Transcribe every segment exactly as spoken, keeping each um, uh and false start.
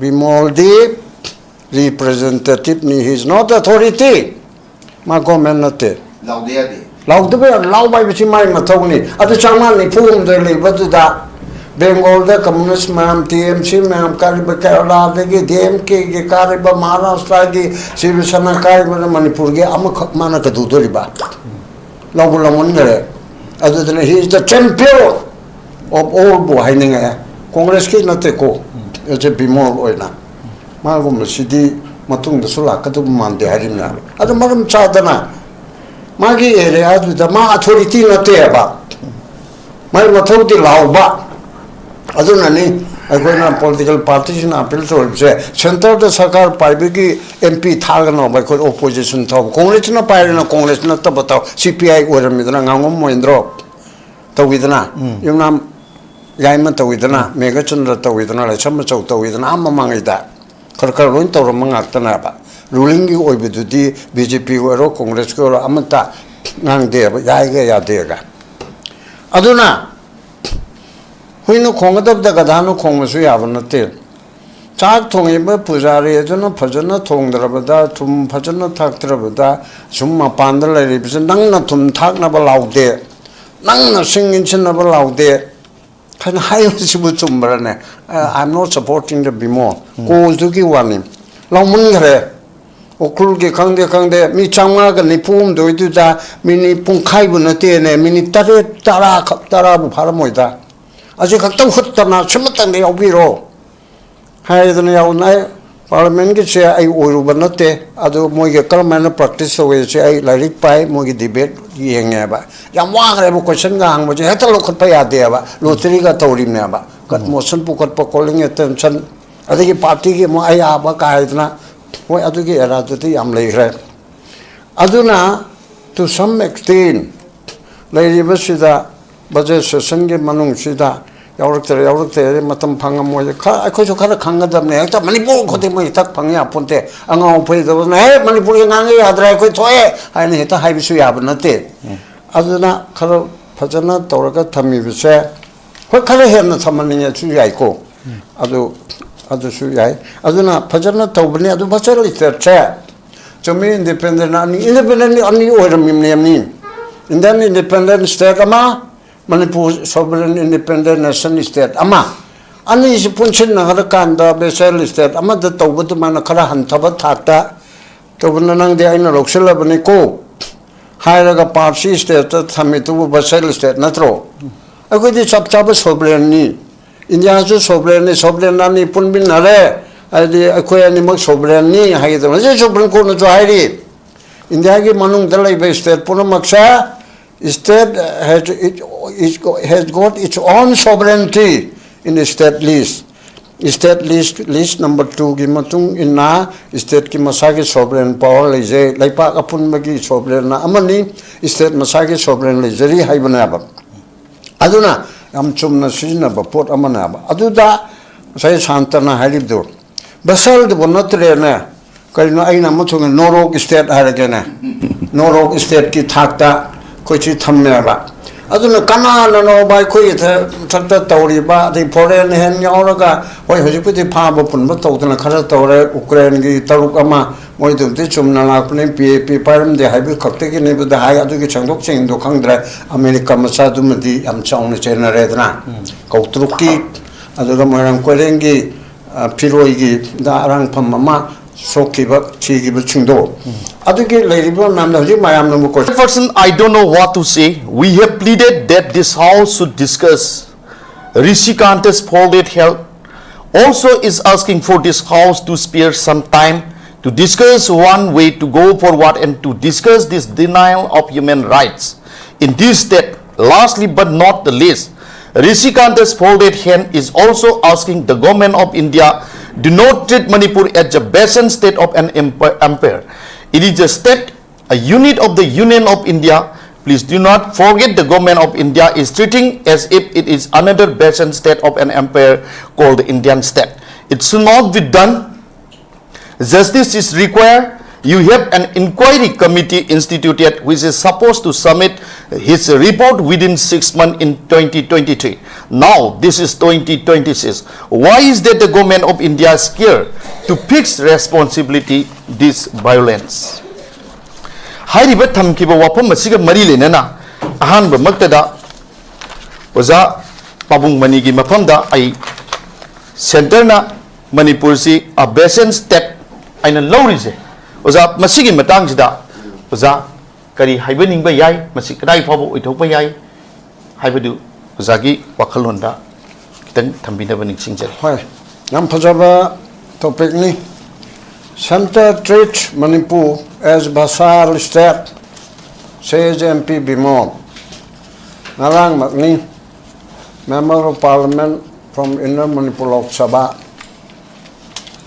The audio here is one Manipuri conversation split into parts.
ꯕꯤꯃꯣꯜꯗꯤ representative ꯅꯤ, he is not authority. ꯃꯥ government ꯅꯠꯇꯦ꯫ ꯂꯥꯎꯗ ꯌꯥꯗꯦ꯫ ꯂꯥꯎꯗꯕ ꯌꯥ-, ꯂꯥꯎꯕ ꯍꯥꯏꯕꯁꯤ ꯃꯥꯒꯤ ꯃꯊꯧꯅꯤ꯫ ꯑꯗꯨ ꯆꯥꯝꯃꯉꯥ ꯅꯤꯐꯨ ꯍꯨꯝꯗꯣꯏ ꯂꯩꯕꯗꯨꯗ ꯕꯦꯡꯒꯣꯜꯗ communist ꯃꯌꯥꯝ, ꯇꯤ ꯑꯦꯝ ꯁꯤ ꯃꯌꯥꯝ ꯀꯥꯔꯤꯕ, ꯀꯦꯔꯂꯥꯗꯒꯤ ꯗꯤ ꯑꯦꯝ ꯀꯦꯒꯤ ꯀꯥꯔꯤꯕ, ꯃꯍꯥꯔꯥꯁꯇ꯭ꯔꯒꯤ ꯁꯤꯕ ꯁꯦꯅꯥ ꯀꯥꯔꯤꯕꯗ ꯃꯅꯤꯄꯨꯔꯒꯤ ꯑꯃꯈꯛ ꯃꯥꯅ ꯀꯩꯗꯧꯗꯣꯔꯤꯕ? ꯂꯧꯕ ꯂꯧꯃꯟꯈ꯭ꯔꯦ꯫ ꯑꯗꯨꯗꯨꯅ he is the champion of all ꯕꯨ ꯍꯥꯏꯅꯤꯡꯉꯛꯑꯦ꯫ ꯀꯣꯡꯒ꯭ꯔꯦꯁꯀꯤ ꯅꯠꯇꯦꯀꯣ, ꯑꯩꯁꯦ ꯕꯤꯃꯣꯜ ꯑꯣꯏꯅ꯫ ꯃꯥꯒꯨꯝꯕꯁꯤꯗꯤ ꯃꯇꯨꯡꯗꯁꯨ ꯂꯥꯛꯀꯗꯕ ꯃꯥꯟꯗꯦ ꯍꯥꯏꯔꯤꯕꯅꯦꯕ꯫ ꯑꯗꯨ ꯃꯔꯝ ꯆꯥꯗꯅ ꯃꯥꯒꯤ area ꯗꯨꯗ ꯃꯥ authority ꯅꯠꯇꯦꯕ, ꯃꯥꯒꯤ ꯃꯊꯧꯗꯤ ꯂꯥꯎꯕ꯫ ꯑꯗꯨꯅꯅꯤ ꯑꯩꯈꯣꯏꯅ political party ꯁꯤꯡꯅ appeal ꯇꯧꯔꯤꯕꯁꯦ, centre ꯗ ꯁꯔꯀꯥꯔ ꯄꯥꯏꯕꯒꯤ M P ꯊꯥꯒꯅꯣꯕ, ꯑꯩꯈꯣꯏ opposition ꯇꯧꯕ꯫ ꯀꯣꯡꯒ꯭ꯔꯦꯁꯅ ꯄꯥꯏꯔꯦꯅ ꯀꯣꯡꯒ꯭ꯔꯦꯁ ꯅꯠꯇꯕ ꯇꯧ, C P I ꯑꯣꯏꯔꯝꯃꯤꯗꯅ, ꯉꯥꯉꯣꯝ ꯃꯣꯍꯦꯟꯗ꯭ꯔꯣ ꯇꯧꯋꯤꯗꯅ, ꯌꯨꯝꯅꯥꯝ ꯌꯥꯏꯃ ꯇꯧꯋꯤꯗꯅ, ꯃꯦꯘꯆꯟꯗ꯭ꯔ ꯇꯧꯋꯤꯗꯅ, ꯂꯩꯁꯝ ꯃꯆꯧ ꯇꯧꯋꯤꯗꯅ, ꯑꯥ ꯃꯃꯥꯡꯉꯩꯗ ꯈꯔ ꯈꯔ ꯂꯣꯏ ꯇꯧꯔꯝꯕ ꯉꯥꯛꯇꯅꯦꯕ꯫ Ruling ꯒꯤ ꯑꯣꯏꯕꯗꯨꯗꯤ B J P ꯒꯤ ꯑꯣꯏꯔꯣ, ꯀꯣꯡꯒ꯭ꯔꯦꯁꯀꯤ ꯑꯣꯏꯔꯣ, ꯑꯃꯠꯇ ꯉꯥꯡꯗꯦꯕ, ꯌꯥꯏꯒ ꯌꯥꯗꯦꯒ꯫ ꯑꯗꯨꯅ ꯍꯨꯏꯅ ꯈꯣꯡꯒꯗꯕꯗ ꯒꯙꯥꯅ ꯈꯣꯡꯕꯁꯨ ꯌꯥꯕ ꯅꯠꯇꯦ꯫ ꯆꯥꯛ ꯊꯣꯡꯉꯤꯕ ꯄꯨꯖꯥꯔꯤ ꯑꯗꯨꯅ ꯐꯖꯅ ꯊꯣꯡꯗ꯭ꯔꯕꯗ, ꯊꯨꯝ ꯐꯖꯅ ꯊꯥꯛꯇ꯭ꯔꯕꯗ, ꯁꯨꯝ ꯃꯄꯥꯟꯗ ꯂꯩꯔꯤꯕꯁꯦ, "ꯅꯪꯅ ꯊꯨꯝ ꯊꯥꯛꯅꯕ ꯂꯥꯎꯗꯦ, ꯅꯪꯅ ꯁꯤꯡ ꯏꯟꯁꯤꯟꯅꯕ ꯂꯥꯎꯗꯦ" ꯍꯥꯏꯅ ꯍꯥꯏꯕꯁꯤꯕꯨ ꯆꯨꯝꯕ꯭ꯔꯅꯦ? I am not supporting the Bimo. ꯀꯣꯜꯗꯨꯒꯤ ꯋꯥꯅꯤ꯫ ꯂꯥꯎꯃꯟꯈ꯭ꯔꯦ꯫ ꯎꯈ꯭ꯔꯨꯜꯒꯤ ꯈꯪꯗꯦ ꯈꯪꯗꯦ, ꯃꯤ ꯆꯥꯝꯃꯉꯥꯒ ꯅꯤꯐꯨ ꯍꯨꯝꯗꯣꯏꯗꯨꯗ ꯃꯤꯅꯤꯠ ꯄꯨꯡꯈꯥꯏꯕꯨ ꯅꯠꯇꯦꯅꯦ, ꯃꯤꯅꯤꯠ ꯇꯔꯦꯠ, ꯇꯔꯥ ꯈꯛ, ꯇꯔꯥꯕꯨ ꯐꯥꯔꯝꯃꯣꯏꯗ꯫ ꯑꯁꯤ ꯈꯛꯇꯪ ꯍꯨꯠꯇꯅ ꯁꯤꯃꯇꯪꯗ ꯌꯥꯎꯕꯤꯔꯣ ꯍꯥꯏꯗꯅ ꯌꯥꯎꯅ꯫ ꯑꯩ parliament ꯒꯤꯁꯦ ꯑꯩ ꯑꯣꯏꯔꯨꯕ ꯅꯠꯇꯦ, ꯑꯗꯨ ꯃꯣꯏꯒꯤ ꯀꯔꯝ ꯍꯥꯏꯅ practice ꯇꯧꯋꯦꯁꯦ ꯑꯩ ꯂꯥꯏꯔꯤꯛ ꯄꯥꯏ, ꯃꯣꯏꯒꯤ debate ꯌꯦꯡꯉꯦꯕ꯫ ꯌꯥꯝ ꯋꯥꯈ꯭ꯔꯦꯕ, question ꯒ ꯍꯪꯕꯁꯦ ꯍꯦꯛꯇ ꯂꯧꯈꯠꯄ ꯌꯥꯗꯦꯕ, lottery ꯒ ꯇꯧꯔꯤꯕꯅꯦꯕ꯫ ꯀꯠ motion ꯄꯨꯈꯠꯄ, calling attention, ꯑꯗꯒꯤ party ꯒꯤ ꯑꯃꯨꯛ ꯑꯌꯥꯕ ꯀꯥꯏꯗꯅ, ꯍꯣꯏ, ꯑꯗꯨꯒꯤ era ꯗꯨꯗꯤ ꯌꯥꯝ ꯂꯩꯈ꯭ꯔꯦ꯫ ꯑꯗꯨꯅ to some extent ꯂꯩꯔꯤꯕꯁꯤꯗ budget session ꯒꯤ ꯃꯅꯨꯡꯁꯤꯗ ꯌꯥꯎꯔꯛꯇꯔꯦ, ꯌꯥꯎꯔꯛꯇꯔꯦ, ꯃꯇꯝ ꯐꯪꯉꯝꯃꯣꯏ꯫ ꯈꯔ, ꯑꯩꯈꯣꯏꯁꯨ ꯈꯔ ꯈꯪꯒꯗꯕꯅꯦ꯫ ꯍꯦꯛꯇ ꯃꯅꯤꯄꯨꯔ ꯈꯨꯗꯤꯡꯃꯛ ꯍꯦꯛꯇ ꯐꯪ ꯌꯥꯄꯣꯟꯇꯦ꯫ ꯑꯉꯥꯎ ꯑꯐꯩꯗꯧꯅ, "ꯍꯦ, ꯃꯅꯤꯄꯨꯔꯒꯤ ꯉꯥꯡꯉꯤ ꯌꯥꯗ꯭ꯔꯦ, ꯑꯩꯈꯣꯏ ꯊꯣꯛꯑꯦ" ꯍꯥꯏꯅ ꯍꯦꯛꯇ ꯍꯥꯏꯕꯁꯨ ꯌꯥꯕ ꯅꯠꯇꯦ꯫ ꯑꯗꯨꯅ ꯈꯔ ꯐꯖꯅ ꯇꯧꯔꯒ ꯊꯝꯃꯤꯕꯁꯦ, ꯍꯣꯏ, ꯈꯔ ꯍꯦꯟꯅ ꯊꯝꯍꯟꯅꯤꯡꯉꯁꯨ ꯌꯥꯏꯀꯣ꯫ ꯑꯗꯨ ꯑꯗꯨꯁꯨ ꯌꯥꯏ꯫ ꯑꯗꯨꯅ ꯐꯖꯅ ꯇꯧꯕꯅꯤ꯫ ꯑꯗꯨ ꯕꯁꯦꯜ ꯁ꯭ꯇꯦꯠꯁꯦ ꯆꯨꯝꯃꯤ, ꯏꯟꯗꯤꯄꯦꯟꯗꯦꯟ ꯑꯅꯤ, ꯏꯟꯗꯤꯄꯦꯟꯗꯦꯟ ꯑꯅꯤ ꯑꯣꯏꯔꯝꯃꯤꯕꯅꯦ꯫ ꯏꯟꯗꯤꯌꯥꯟ ꯏꯟꯗꯤꯄꯦꯟꯗꯦꯟ ꯁ꯭ꯇꯦꯠ ꯑꯃ, Manipur sovereign independent nation state ꯑꯃ, ꯑꯅꯤꯁꯤ ꯄꯨꯟꯁꯤꯟꯅꯈ꯭ꯔꯀꯥꯟꯗ ꯕꯦꯁꯦꯜ ꯁ꯭ꯇꯦꯠ ꯑꯃꯗ ꯇꯧꯕ ꯑꯗꯨꯃꯥꯏꯅ ꯈꯔ ꯍꯟꯊꯕ ꯊꯥꯛꯇ ꯇꯧꯕꯅ ꯅꯪꯗꯤ ꯑꯩꯅ ꯂꯧꯁꯤꯜꯂꯕꯅꯤꯀꯣ ꯍꯥꯏꯔꯒ ꯄꯥꯞꯁꯤ ꯁ꯭ꯇꯦꯠꯇ ꯊꯝꯃꯤꯗꯨꯕꯨ ꯕꯦꯁꯦꯜ ꯁ꯭ꯇꯦꯠ ꯅꯠꯇ꯭ꯔꯣ? ꯑꯩꯈꯣꯏꯗꯤ ꯆꯞ ꯆꯥꯕ ꯁꯣꯚꯔꯦꯟꯅꯤ꯫ ꯏꯟꯗꯤꯌꯥꯁꯨ ꯁꯣꯚꯔꯦꯟꯅꯤ, ꯁꯣꯚꯔꯦꯟ ꯑꯅꯤ ꯄꯨꯟꯃꯤꯟꯅꯔꯦ, ꯍꯥꯏꯗꯤ ꯑꯩꯈꯣꯏ ꯑꯅꯤꯃꯛ ꯁꯣꯚꯔꯦꯟꯅꯤ ꯍꯥꯏꯒꯗꯕꯅꯤ꯫ ꯍꯧꯖꯤꯛ ꯁꯨꯄ꯭ꯔꯤꯝ ꯀꯣꯔꯠꯅꯁꯨ ꯍꯥꯏꯔꯤ, ꯏꯟꯗꯤꯌꯥꯒꯤ ꯃꯅꯨꯡꯗ ꯂꯩꯕ ꯁ꯭ꯇꯦꯠ ꯄꯨꯝꯅꯃꯛꯁꯦ, state has, it, it has got its own sovereignty in state list. State list, list number two ꯒꯤ ꯃꯇꯨꯡ ꯏꯟꯅ ꯁ꯭ꯇꯦꯠꯀꯤ ꯃꯁꯥꯒꯤ ꯁꯣꯚꯔꯦꯟ ꯄꯋꯥꯔ ꯂꯩꯖꯩ꯫ ꯂꯩꯄꯥꯛ ꯑꯄꯨꯟꯕꯒꯤ ꯁꯣꯚꯔꯦꯟꯅ ꯑꯃꯅꯤ, ꯁ꯭ꯇꯦꯠ ꯃꯁꯥꯒꯤ ꯁꯣꯚꯔꯦꯟ ꯂꯩꯖꯔꯤ ꯍꯥꯏꯕꯅꯦꯕ꯫ ꯑꯗꯨꯅ ꯌꯥꯝ ꯆꯨꯝꯅ ꯁꯤꯖꯤꯟꯅꯕ ꯄꯣꯠ ꯑꯃꯅꯦꯕ꯫ ꯑꯗꯨꯗ ꯉꯁꯥꯏ ꯁꯥꯟꯇꯅ ꯍꯥꯏꯔꯤꯕꯗꯨ, ꯕꯦꯁꯦꯜꯗꯨꯕꯨ ꯅꯠꯇ꯭ꯔꯦꯅꯦ, ꯀꯔꯤꯅꯣ, ꯑꯩꯅ ꯑꯃ ꯊꯣꯡꯉꯦ, ꯅꯣꯔꯣꯛ ꯁ꯭ꯇꯦꯠ ꯍꯥꯏꯔꯒꯦꯅꯦ꯫ ꯅꯣꯔꯣꯛ ꯁ꯭ꯇꯦꯠꯀꯤ ꯊꯥꯛꯇ ꯑꯩꯈꯣꯏ ꯁꯤ ꯊꯝꯃꯦꯕ꯫ ꯑꯗꯨꯅ ꯀꯅꯥꯅꯅꯣꯕ ꯑꯩꯈꯣꯏꯒꯤ ꯊ-, ꯃꯊꯛꯇ ꯇꯧꯔꯤꯕ, ꯑꯗꯩ ꯐꯣꯔꯦꯟ ꯍꯦꯟ ꯌꯥꯎꯔꯒ, ꯍꯣꯏ, ꯍꯧꯖꯤꯛꯄꯨꯗꯤ ꯐꯥꯕ ꯄꯨꯟꯕ ꯇꯧꯗꯅ ꯈꯔ ꯇꯧꯔꯦ, ꯎꯀ꯭ꯔꯦꯟꯒꯤ ꯇꯔꯨꯛ ꯑꯃ, ꯃꯣꯏꯗꯨꯕꯨꯗꯤ ꯆꯨꯝꯅ ꯂꯥꯛꯄꯅꯦ, ꯄꯤ ꯑꯦ ꯄꯤ ꯄꯥꯏꯔꯝꯗꯦ ꯍꯥꯏꯕ ꯈꯛꯇꯒꯤꯅꯦꯕꯗ ꯍꯥꯏ, ꯑꯗꯨꯒꯤ ꯁꯦꯡꯗꯣꯛ ꯁꯦꯡꯖꯤꯟꯗꯣ ꯈꯪꯗ꯭ꯔꯦ꯫ ꯑꯃꯦꯔꯤꯀꯥ ꯃꯆꯥꯗꯨꯃꯗꯤ ꯌꯥꯝ ꯆꯥꯎꯅ ꯆꯦꯟꯅꯔꯦꯗꯅ, ꯀꯧꯇ꯭ꯔꯨꯛꯀꯤ, ꯑꯗꯨꯒ ꯃꯣꯏꯔꯥꯡ ꯀꯣꯏꯔꯦꯡꯒꯤ, ꯑ, ꯐꯤꯔꯣꯏꯒꯤꯗ ꯑꯔꯥꯡꯐꯝ ꯑꯃ ꯁꯣꯛꯈꯤꯕ, ꯊꯤꯈꯤꯕꯁꯤꯡꯗꯣ, ꯑꯗꯨꯒꯤ ꯂꯩꯔꯤꯕ ꯃꯌꯥꯝꯗ ꯍꯧꯖꯤꯛ ꯃꯌꯥꯝꯅ ꯑꯃꯨꯛ ꯀꯣꯏ- Person, I don't know what to say. We have pleaded that this house should discuss Rishi Kante's folded health. Also is asking for this house to spare some time to discuss one way to go forward and to discuss this denial of human rights in this state. Lastly but not the least, Rishi Kante's folded hand is also asking the government of India, do not treat Manipur as a vassal state of an emp-, empire. It is a state, a unit of the Union of India. Please do not forget the government of India is treating as if it is another vassal state of an empire called the Indian state. It should not be done. Justice is required. You have an inquiry committee instituted which is supposed to submit his report within six months in twenty twenty-three. Now, this is twenty twenty-six. Why is that the government of India scared to fix responsibility this violence? ꯍꯥꯏꯔꯤꯕ ꯊꯝꯈꯤꯕ ꯋꯥꯐꯝ ꯑꯁꯤꯒ ꯃꯔꯤ ꯂꯩꯅꯅ ꯑꯍꯥꯟꯕꯃꯛꯇꯗ ꯑꯣꯖꯥ ꯄꯥꯕꯨꯡ ꯃꯅꯤꯒꯤ ꯃꯐꯝꯗ ꯑꯩ ꯁꯦꯟꯇꯔꯅ ꯃꯅꯤꯄꯨꯔꯁꯤ ꯑ ꯕꯦꯁꯟ ꯁ꯭ꯇꯦꯠ ꯍꯥꯏꯅ ꯂꯧꯔꯤꯁꯦ, ꯑꯣꯖꯥ, ꯃꯁꯤꯒꯤ ꯃꯇꯥꯡꯁꯤꯗ ꯑꯣꯖꯥ ꯀꯔꯤ ꯍꯥꯏꯕꯤꯅꯤꯡꯕ ꯌꯥꯏ? ꯃꯁꯤ ꯀꯗꯥꯏ ꯐꯥꯎꯕ ꯑꯣꯏꯊꯣꯛꯄ ꯌꯥꯏ ꯍꯥꯏꯕꯗꯨ ꯑꯣꯖꯥꯒꯤ ꯋꯥꯈꯜꯂꯣꯟꯗ ꯈꯤꯇꯪ ꯊꯝꯕꯤꯅꯕ ꯅꯤꯡꯁꯤꯡꯖꯔꯤ꯫ ꯍꯣꯏ, ꯌꯥꯝ ꯐꯖꯕ ꯇꯣꯄꯤꯛꯅꯤ꯫ Centre treats Manipur as vassal state, says M P Bimol. ꯉꯔꯥꯡꯃꯛꯅꯤ, Member of Parliament from Inner Manipur Lok Sabha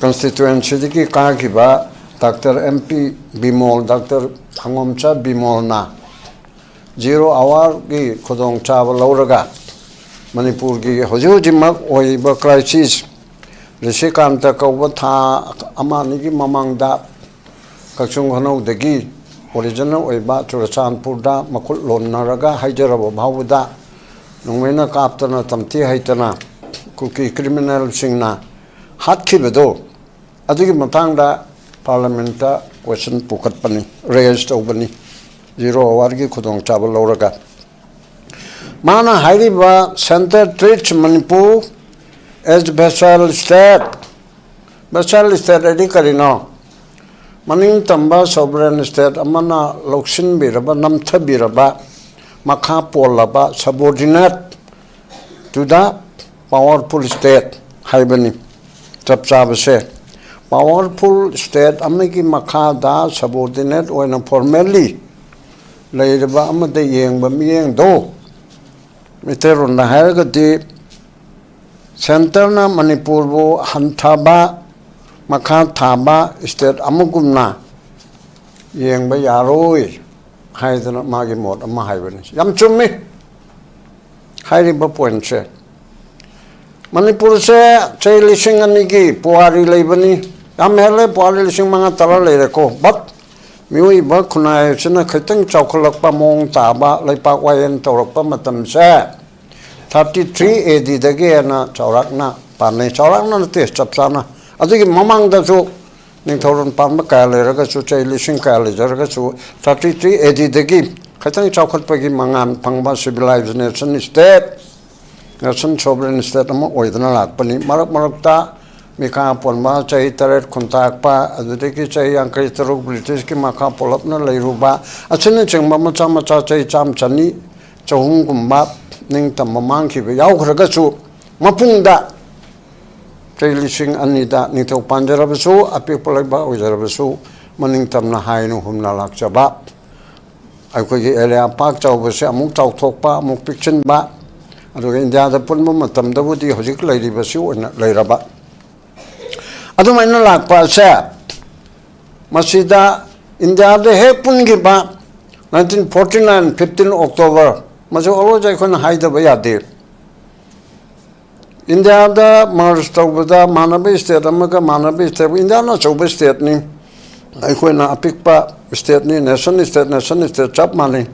constituencyꯗꯒꯤ ꯀꯥꯈꯤꯕ doctor M P Bimol, doctor Angomcha ꯕꯤꯃꯣꯜꯅ ꯖꯤꯔꯣ ꯑꯋꯥꯔꯒꯤ ꯈꯨꯗꯣꯡꯆꯥꯕ ꯂꯧꯔꯒ ꯃꯅꯤꯄꯨꯔꯒꯤ ꯍꯧꯖꯤꯛ ꯍꯧꯖꯤꯛꯃꯛ ꯑꯣꯏꯔꯤꯕ crisis, ꯔꯤꯁꯤꯀꯥꯟꯇ ꯀꯧꯕ ꯊꯥ ꯑꯃ ꯑꯅꯤꯒꯤ ꯃꯃꯥꯡꯗ ꯀꯛꯆꯤꯡ ꯈꯨꯅꯧꯗꯒꯤ original ꯑꯣꯏꯕ ꯆꯨꯔꯆꯥꯟꯄꯨꯔꯗ ꯃꯈꯨꯠ ꯂꯣꯟꯅꯔꯒ ꯍꯥꯏꯖꯔꯕ ꯐꯥꯎꯕꯗ ꯅꯣꯡꯃꯩꯅ ꯀꯥꯞꯇꯅ ꯇꯝꯊꯤ ꯍꯩꯇꯅ ꯀꯨꯀꯤ criminalꯁꯤꯡꯅ ꯍꯥꯠꯈꯤꯕꯗꯣ, ꯑꯗꯨꯒꯤ ꯃꯇꯥꯡꯗ Parliamentꯇ question ꯄꯨꯈꯠꯄꯅꯤ, raise ꯇꯧꯕꯅꯤ, ꯖꯤꯔꯣ ꯑꯋꯥꯔꯒꯤ ꯈꯨꯗꯣꯡꯆꯥꯕ ꯂꯧꯔꯒ꯫ ꯃꯥꯅ ꯍꯥꯏꯔꯤꯕ Centre treats Manipur as vassal state, vassal state ꯍꯥꯏꯗꯤ ꯀꯔꯤꯅꯣ? ꯃꯅꯤꯡ ꯇꯝꯕ sovereign state ꯑꯃꯅ ꯂꯧꯁꯤꯟꯕꯤꯔꯕ, ꯅꯝꯊꯕꯤꯔꯕ, ꯃꯈꯥ ꯄꯣꯜꯂꯕ, subordinate to the powerful state ꯍꯥꯏꯕꯅꯤ꯫ ꯆꯞ ꯆꯥꯕꯁꯦ, powerful state ꯑꯃꯒꯤ ꯃꯈꯥꯗ subordinate ꯑꯣꯏꯅ formally ꯂꯩꯔꯕ ꯑꯃꯗ ꯌꯦꯡꯕ ꯃꯤꯠꯌꯦꯡꯗꯣ, ꯃꯩꯇꯩꯂꯣꯟꯗ ꯍꯥꯏꯔꯒꯗꯤ centreꯅ ꯃꯅꯤꯄꯨꯔꯕꯨ ꯍꯟꯊꯕ, ꯃꯈꯥ ꯊꯥꯕ state ꯑꯃꯒꯨꯝꯅ ꯌꯦꯡꯕ ꯌꯥꯔꯣꯏ ꯍꯥꯏꯗꯅ ꯃꯥꯒꯤ ꯃꯣꯠ ꯑꯃ ꯍꯥꯏꯕꯅꯤ꯫ ꯌꯥꯝ ꯆꯨꯝꯃꯤ ꯍꯥꯏꯔꯤꯕ pointꯁꯦ꯫ ꯃꯅꯤꯄꯨꯔꯁꯦ ꯆꯍꯤ ꯂꯤꯁꯤꯡ ꯑꯅꯤꯒꯤ ꯄꯨꯋꯥꯔꯤ ꯂꯩꯕꯅꯤ꯫ ꯌꯥꯝ ꯍꯦꯜꯂꯦ, ꯄꯨꯋꯥꯔꯤ ꯂꯤꯁꯤꯡ ꯃꯉꯥ ꯇꯔꯥ ꯂꯩꯔꯦꯀꯣ꯫ But ꯃꯤꯑꯣꯏꯕ ꯈꯨꯟꯅꯥꯏ ꯑꯁꯤꯅ ꯈꯤꯇꯪ ꯆꯥꯎꯈꯠꯂꯛꯄ ꯃꯑꯣꯡ ꯇꯥꯕ, ꯂꯩꯄꯥꯛ ꯋꯥꯌꯦꯜ ꯇꯧꯔꯛꯄ ꯃꯇꯝꯁꯦ thirty three A Dꯗꯒꯤ ꯍꯦꯟꯅ ꯆꯥꯎꯔꯥꯛꯅ ꯄꯥꯟꯅꯩ꯫ ꯆꯥꯎꯔꯥꯛꯅ ꯅꯠꯇꯦ, ꯆꯞ ꯆꯥꯅ꯫ ꯑꯗꯨꯒꯤ ꯃꯃꯥꯡꯗꯁꯨ ꯅꯤꯡꯊꯧꯔꯣꯟ ꯄꯥꯟꯕ ꯀꯌꯥ ꯂꯩꯔꯒꯁꯨ, ꯆꯍꯤ ꯂꯤꯁꯤꯡ ꯀꯌꯥ ꯂꯩꯖꯔꯒꯁꯨ, thirty three A Dꯗꯒꯤ ꯈꯤꯇꯪ ꯆꯥꯎꯈꯠꯄꯒꯤ ꯃꯉꯥꯜ ꯐꯪꯕ civilized nation state, nation sovereign state ꯑꯃ ꯑꯣꯏꯗꯅ ꯂꯥꯛꯄꯅꯤ꯫ ꯃꯔꯛ ꯃꯔꯛꯇ ꯃꯤꯈꯥ ꯄꯣꯟꯕ ꯆꯍꯤ ꯇꯔꯦꯠ ꯈꯨꯟꯇꯥꯛꯄ, ꯑꯗꯨꯗꯒꯤ ꯆꯍꯤ ꯌꯥꯡꯈꯩ ꯇꯔꯨꯛ Britishꯀꯤ ꯃꯈꯥ ꯄꯣꯜꯂꯞꯅ ꯂꯩꯔꯨꯕ ꯑꯁꯤꯅꯆꯤꯡꯕ ꯃꯆꯥ ꯃꯆꯥ ꯆꯍꯤ ꯆꯥꯝꯃ ꯆꯅꯤ ꯆꯍꯨꯝꯒꯨꯝꯕ ꯅꯤꯡꯇꯝꯕ ꯃꯥꯡꯈꯤꯕ ꯌꯥꯎꯈ꯭ꯔꯒꯁꯨ, ꯃꯄꯨꯡꯗ ꯆꯍꯤ ꯂꯤꯁꯤꯡ ꯑꯅꯤꯗ ꯅꯤꯡꯊꯧ ꯄꯥꯟꯖꯔꯕꯁꯨ, ꯑꯄꯤꯛꯄ ꯂꯩꯕꯥꯛ ꯑꯣꯏꯖꯔꯕꯁꯨ, ꯃꯅꯤꯡ ꯇꯝꯅ ꯍꯥꯏꯅ ꯍꯨꯝꯅ ꯂꯥꯛꯆꯕ, ꯑꯩꯈꯣꯏꯒꯤ area ꯄꯥꯛ ꯆꯥꯎꯕꯁꯦ ꯑꯃꯨꯛ ꯆꯥꯎꯊꯣꯛꯄ, ꯑꯃꯨꯛ ꯄꯤꯛꯁꯤꯟꯕ, ꯑꯗꯨꯒ ꯏꯟꯗꯤꯌꯥꯗ ꯄꯨꯟꯕ ꯃꯇꯝꯗꯕꯨꯗꯤ ꯍꯧꯖꯤꯛ ꯂꯩꯔꯤꯕꯁꯤ ꯑꯣꯏꯅ ꯂꯩꯔꯕ꯫ ꯑꯗꯨꯃꯥꯏꯅ ꯂꯥꯛꯄ ꯑꯁꯦ, ꯃꯁꯤꯗ ꯏꯟꯗꯤꯌꯥꯗ ꯍꯦꯛ ꯄꯨꯟꯈꯤꯕ nineteen forty nine fifteen October, ꯃꯁꯤ always ꯑꯩꯈꯣꯏꯅ ꯍꯥꯏꯗꯕ ꯌꯥꯗꯦ꯫ ꯏꯟꯗꯤꯌꯥꯗ merge ꯇꯧꯕꯗ ꯃꯥꯟꯅꯕ state ꯑꯃꯒ ꯃꯥꯟꯅꯕ state, ꯏꯟꯗꯤꯌꯥꯅ ꯑꯆꯧꯕ stateꯅꯤ, ꯑꯩꯈꯣꯏꯅ ꯑꯄꯤꯛꯄ stateꯅꯤ, nation state, nation state ꯆꯞ ꯃꯥꯟꯅꯩ꯫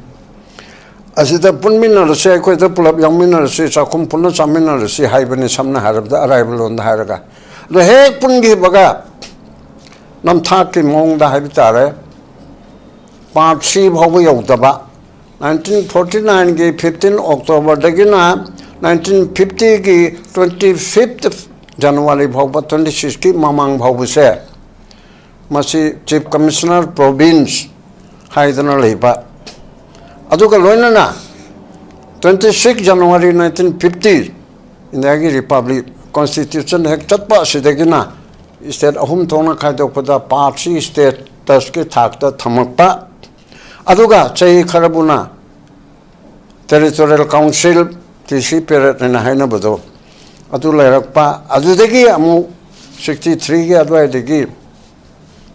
ꯑꯁꯤꯗ ꯄꯨꯟꯃꯤꯟꯅꯔꯁꯤ, ꯑꯩꯈꯣꯏꯗ ꯄꯨꯂꯞ ꯌꯥꯎꯃꯤꯟꯅꯔꯁꯤ, ꯆꯥꯛꯈꯨꯝ ꯄꯨꯟꯅ ꯆꯥꯃꯤꯟꯅꯔꯁꯤ ꯍꯥꯏꯕꯅꯤ, ꯁꯝꯅ ꯍꯥꯏꯔꯕꯗ, ꯑꯔꯥꯏꯕ ꯂꯣꯟꯗ ꯍꯥꯏꯔꯒ꯫ ꯑꯗꯣ ꯍꯦꯛ ꯄꯨꯟꯈꯤꯕꯒ ꯅꯝꯊꯥꯛꯀꯤ ꯃꯑꯣꯡꯗ ꯍꯥꯏꯕ ꯇꯥꯔꯦ, part C ꯐꯥꯎꯕ ꯌꯧꯗꯕ, nineteen forty nineꯒꯤ fifteen Octoberꯗꯒꯤꯅ nineteen fiftyꯒꯤ twenty fifth January ꯐꯥꯎꯕ, twenty sixꯀꯤ ꯃꯃꯥꯡ ꯐꯥꯎꯕꯁꯦ, ꯃꯁꯤ Chief Commissioner Province ꯍꯥꯏꯗꯅ ꯂꯩꯕ, ꯑꯗꯨꯒ ꯂꯣꯏꯅꯅ twenty six January nineteen fifty, ꯏꯟꯗꯤꯌꯥꯒꯤ Republic Constitution ꯍꯦꯛ ꯆꯠꯄ ꯑꯁꯤꯗꯒꯤꯅ state ꯑꯍꯨꯝ ꯊꯣꯛꯅ ꯈꯥꯏꯗꯣꯛꯄꯗ part C statusꯀꯤ ꯊꯥꯛꯇ ꯊꯝꯃꯛꯄ, ꯑꯗꯨꯒ ꯆꯍꯤ ꯈꯔꯕꯨꯅ Territorial Council, T C period ꯍꯥꯏꯅ ꯍꯥꯏꯅꯕꯗꯣ, ꯑꯗꯨ ꯂꯩꯔꯛꯄ꯫ ꯑꯗꯨꯗꯒꯤ ꯑꯃꯨꯛ sixty threeꯒꯤ ꯑꯗꯨꯋꯥꯏꯗꯒꯤ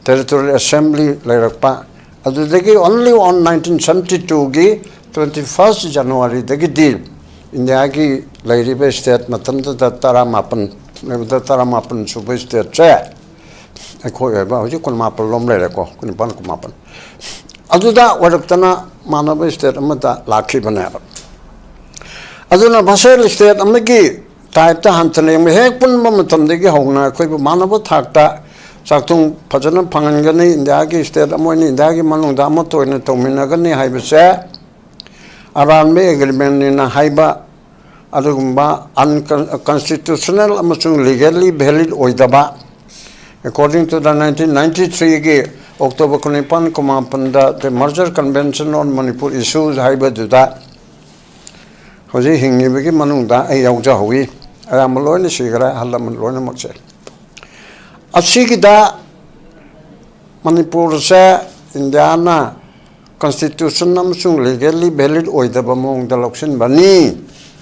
Territorial Assembly ꯂꯩꯔꯛꯄ꯫ ꯑꯗꯨꯗꯒꯤ only on nineteen seventy twoꯒꯤ twenty first Januaryꯗꯒꯤꯗꯤ ꯏꯟꯗꯤꯌꯥꯒꯤ ꯂꯩꯔꯤꯕ state ꯃꯇꯝꯗꯨꯗ ꯇꯔꯥꯃꯥꯄꯟ ꯂꯩꯕꯗ, ꯇꯔꯥꯃꯥꯄꯟ ꯁꯨꯕ stateꯁꯦ ꯑꯩꯈꯣꯏ ꯑꯣꯏꯕ ꯍꯧꯖꯤꯛ ꯀꯨꯟꯃꯥꯄꯜ ꯂꯣꯝ ꯂꯩꯔꯦꯀꯣ, ꯀꯨꯟꯅꯤꯄꯥꯜ, ꯀꯨꯟꯃꯥꯄꯜ꯫ ꯑꯗꯨꯗ ꯑꯣꯏꯔꯛꯇꯅ ꯃꯥꯟꯅꯕ state ꯑꯃꯗ ꯂꯥꯛꯈꯤꯕꯅꯦꯕ꯫ ꯑꯗꯨꯅ vassal state ꯑꯃꯒꯤ typeꯇ ꯍꯟꯊꯅ ꯌꯦꯡꯕ ꯍꯦꯛ ꯄꯨꯟꯕ ꯃꯇꯝꯗꯒꯤ ꯍꯧꯅ ꯑꯩꯈꯣꯏꯕꯨ ꯃꯥꯟꯅꯕ ꯊꯥꯛꯇ ꯆꯥꯛꯊꯨꯡ ꯐꯖꯅ ꯐꯪꯍꯟꯒꯅꯤ, ꯏꯟꯗꯤꯌꯥꯒꯤ state ꯑꯃ ꯑꯣꯏꯅ ꯏꯟꯗꯤꯌꯥꯒꯤ ꯃꯅꯨꯡꯗ ꯑꯃꯠꯇ ꯑꯣꯏꯅ ꯇꯧꯃꯤꯟꯅꯒꯅꯤ ꯍꯥꯏꯕꯁꯦ ꯑꯔꯥꯟꯕ agreementꯅꯤꯅ ꯍꯥꯏꯕ, ꯑꯗꯨꯒꯨꯝꯕ unconstitutional ꯑꯃꯁꯨꯡ legally valid ꯑꯣꯏꯗꯕ, according to the nineteen ninety-threeꯒꯤ October ꯀꯨꯟꯅꯤꯄꯥꯟ, ꯀꯨꯟꯃꯥꯄꯟꯗ the Merger Convention on Manipur Issues ꯍꯥꯏꯕꯗꯨꯗ ꯍꯧꯖꯤꯛ ꯍꯤꯡꯉꯤꯕꯒꯤ ꯃꯅꯨꯡꯗ ꯑꯩ ꯌꯥꯎꯖꯍꯧꯋꯤ꯫ ꯑꯌꯥꯝꯕ ꯂꯣꯏꯅ ꯁꯤꯈ꯭ꯔꯦ, ꯑꯍꯜ ꯂꯃꯟ ꯂꯣꯏꯅꯃꯛꯁꯦ꯫ ꯑꯁꯤꯒꯤꯗ ꯃꯅꯤꯄꯨꯔꯁꯦ ꯏꯟꯗꯤꯌꯥꯅ constitution ꯑꯃꯁꯨꯡ legally valid ꯑꯣꯏꯗꯕ ꯃꯑꯣꯡꯗ ꯂꯧꯁꯤꯟꯕꯅꯤ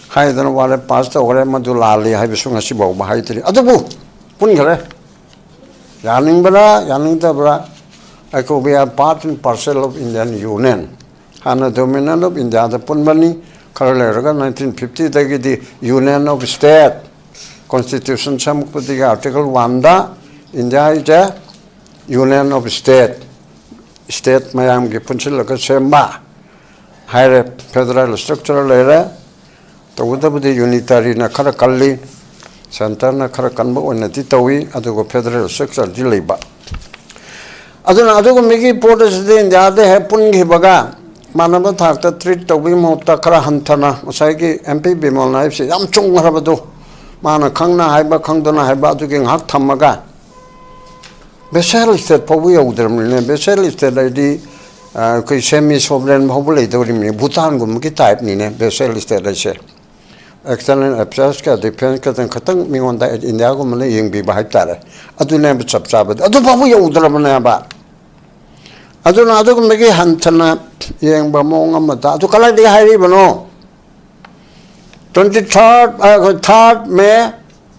ꯍꯥꯏꯗꯅ ꯋꯥꯔꯦꯞ pass ꯇꯧꯈ꯭ꯔꯦ꯫ ꯃꯗꯨ ꯂꯥꯜꯂꯤ ꯍꯥꯏꯕꯁꯨ ꯉꯁꯤ ꯐꯥꯎꯕ ꯍꯥꯏꯗ꯭ꯔꯤ꯫ ꯑꯗꯨꯕꯨ ꯄꯨꯟꯈ꯭ꯔꯦ꯫ ꯌꯥꯅꯤꯡꯕ꯭ꯔꯥ ꯌꯥꯅꯤꯡꯗꯕ꯭ꯔꯥ, ꯑꯩꯈꯣꯏ we are part and parcel of Indian Union꯫ ꯍꯥꯟꯅ Dominion of Indiaꯗ ꯄꯨꯟꯕꯅꯤ, ꯈꯔ ꯂꯩꯔꯒ nineteen fiftyꯗꯒꯤꯗꯤ Union of State, constitution ꯁꯦꯝꯃꯛꯄꯗꯒꯤ article oneꯗ India is a union of state, state ꯃꯌꯥꯝꯒꯤ ꯄꯨꯟꯁꯤꯜꯂꯒ ꯁꯦꯝꯕ ꯍꯥꯏꯔꯦ꯫ Federal structure ꯂꯩꯔꯦ꯫ ꯇꯧꯕꯇꯕꯨꯗꯤ unitaryꯅ ꯈꯔ ꯀꯜꯂꯤ, centreꯅ ꯈꯔ ꯀꯟꯕ ꯑꯣꯏꯅꯗꯤ ꯇꯧꯏ, ꯑꯗꯨꯒ federal structureꯗꯤ ꯂꯩꯕ꯫ ꯑꯗꯨꯅ ꯑꯗꯨꯒꯨꯝꯕꯒꯤ ꯄꯣꯠ ꯑꯁꯤꯗꯤ ꯏꯟꯗꯤꯌꯥꯗ ꯍꯦꯛ ꯄꯨꯟꯈꯤꯕꯒ ꯃꯥꯟꯅꯕ ꯊꯥꯛꯇ treat ꯇꯧꯕꯒꯤ ꯃꯍꯨꯠꯇ ꯈꯔ ꯍꯟꯊꯅ, ꯉꯁꯥꯏꯒꯤ MP ꯕꯤꯃꯣꯜꯅ ꯍꯥꯏꯕꯁꯤ ꯌꯥꯝ ꯆꯨꯝꯈ꯭ꯔꯕꯗꯣ, ꯃꯥꯅ ꯈꯪꯅ ꯍꯥꯏꯕ ꯈꯪꯗꯅ ꯍꯥꯏꯕ ꯑꯗꯨꯒꯤ ꯉꯥꯏꯍꯥꯛ ꯊꯝꯃꯒ, vassal state ꯐꯥꯎꯕ ꯌꯧꯗ꯭ꯔꯕꯅꯤꯅꯦ꯫ Vassal state ꯍꯥꯏꯗꯤ, ꯑ, ꯑꯩꯈꯣꯏ semi sovereign ꯐꯥꯎꯕ ꯂꯩꯗꯧꯔꯤꯕꯅꯤ, ꯚꯨꯇꯥꯟꯒꯨꯝꯕꯒꯤ typeꯅꯤꯅꯦ vassal state ꯍꯥꯏꯁꯦ꯫ External affairska defenceꯀꯗꯪ ꯈꯇꯪ ꯃꯤꯉꯣꯟꯗ ꯏꯟꯗꯤꯌꯥꯒꯨꯝꯕꯅ ꯌꯦꯡꯕꯤꯕ ꯍꯥꯏꯕ ꯇꯥꯔꯦ꯫ ꯑꯗꯨꯅꯦꯕ ꯆꯞ ꯆꯥꯕꯗꯤ꯫ ꯑꯗꯨ ꯐꯥꯎꯕ ꯌꯧꯗ꯭ꯔꯕꯅꯦꯕ꯫ ꯑꯗꯨꯅ ꯑꯗꯨꯒꯨꯝꯕꯒꯤ ꯍꯟꯊꯅ ꯌꯦꯡꯕ ꯃꯑꯣꯡ ꯑꯃꯗ, ꯑꯗꯨ ꯀꯗꯥꯏꯗꯒꯤ ꯍꯥꯏꯔꯤꯕꯅꯣ? Twenty third, ꯑ, third May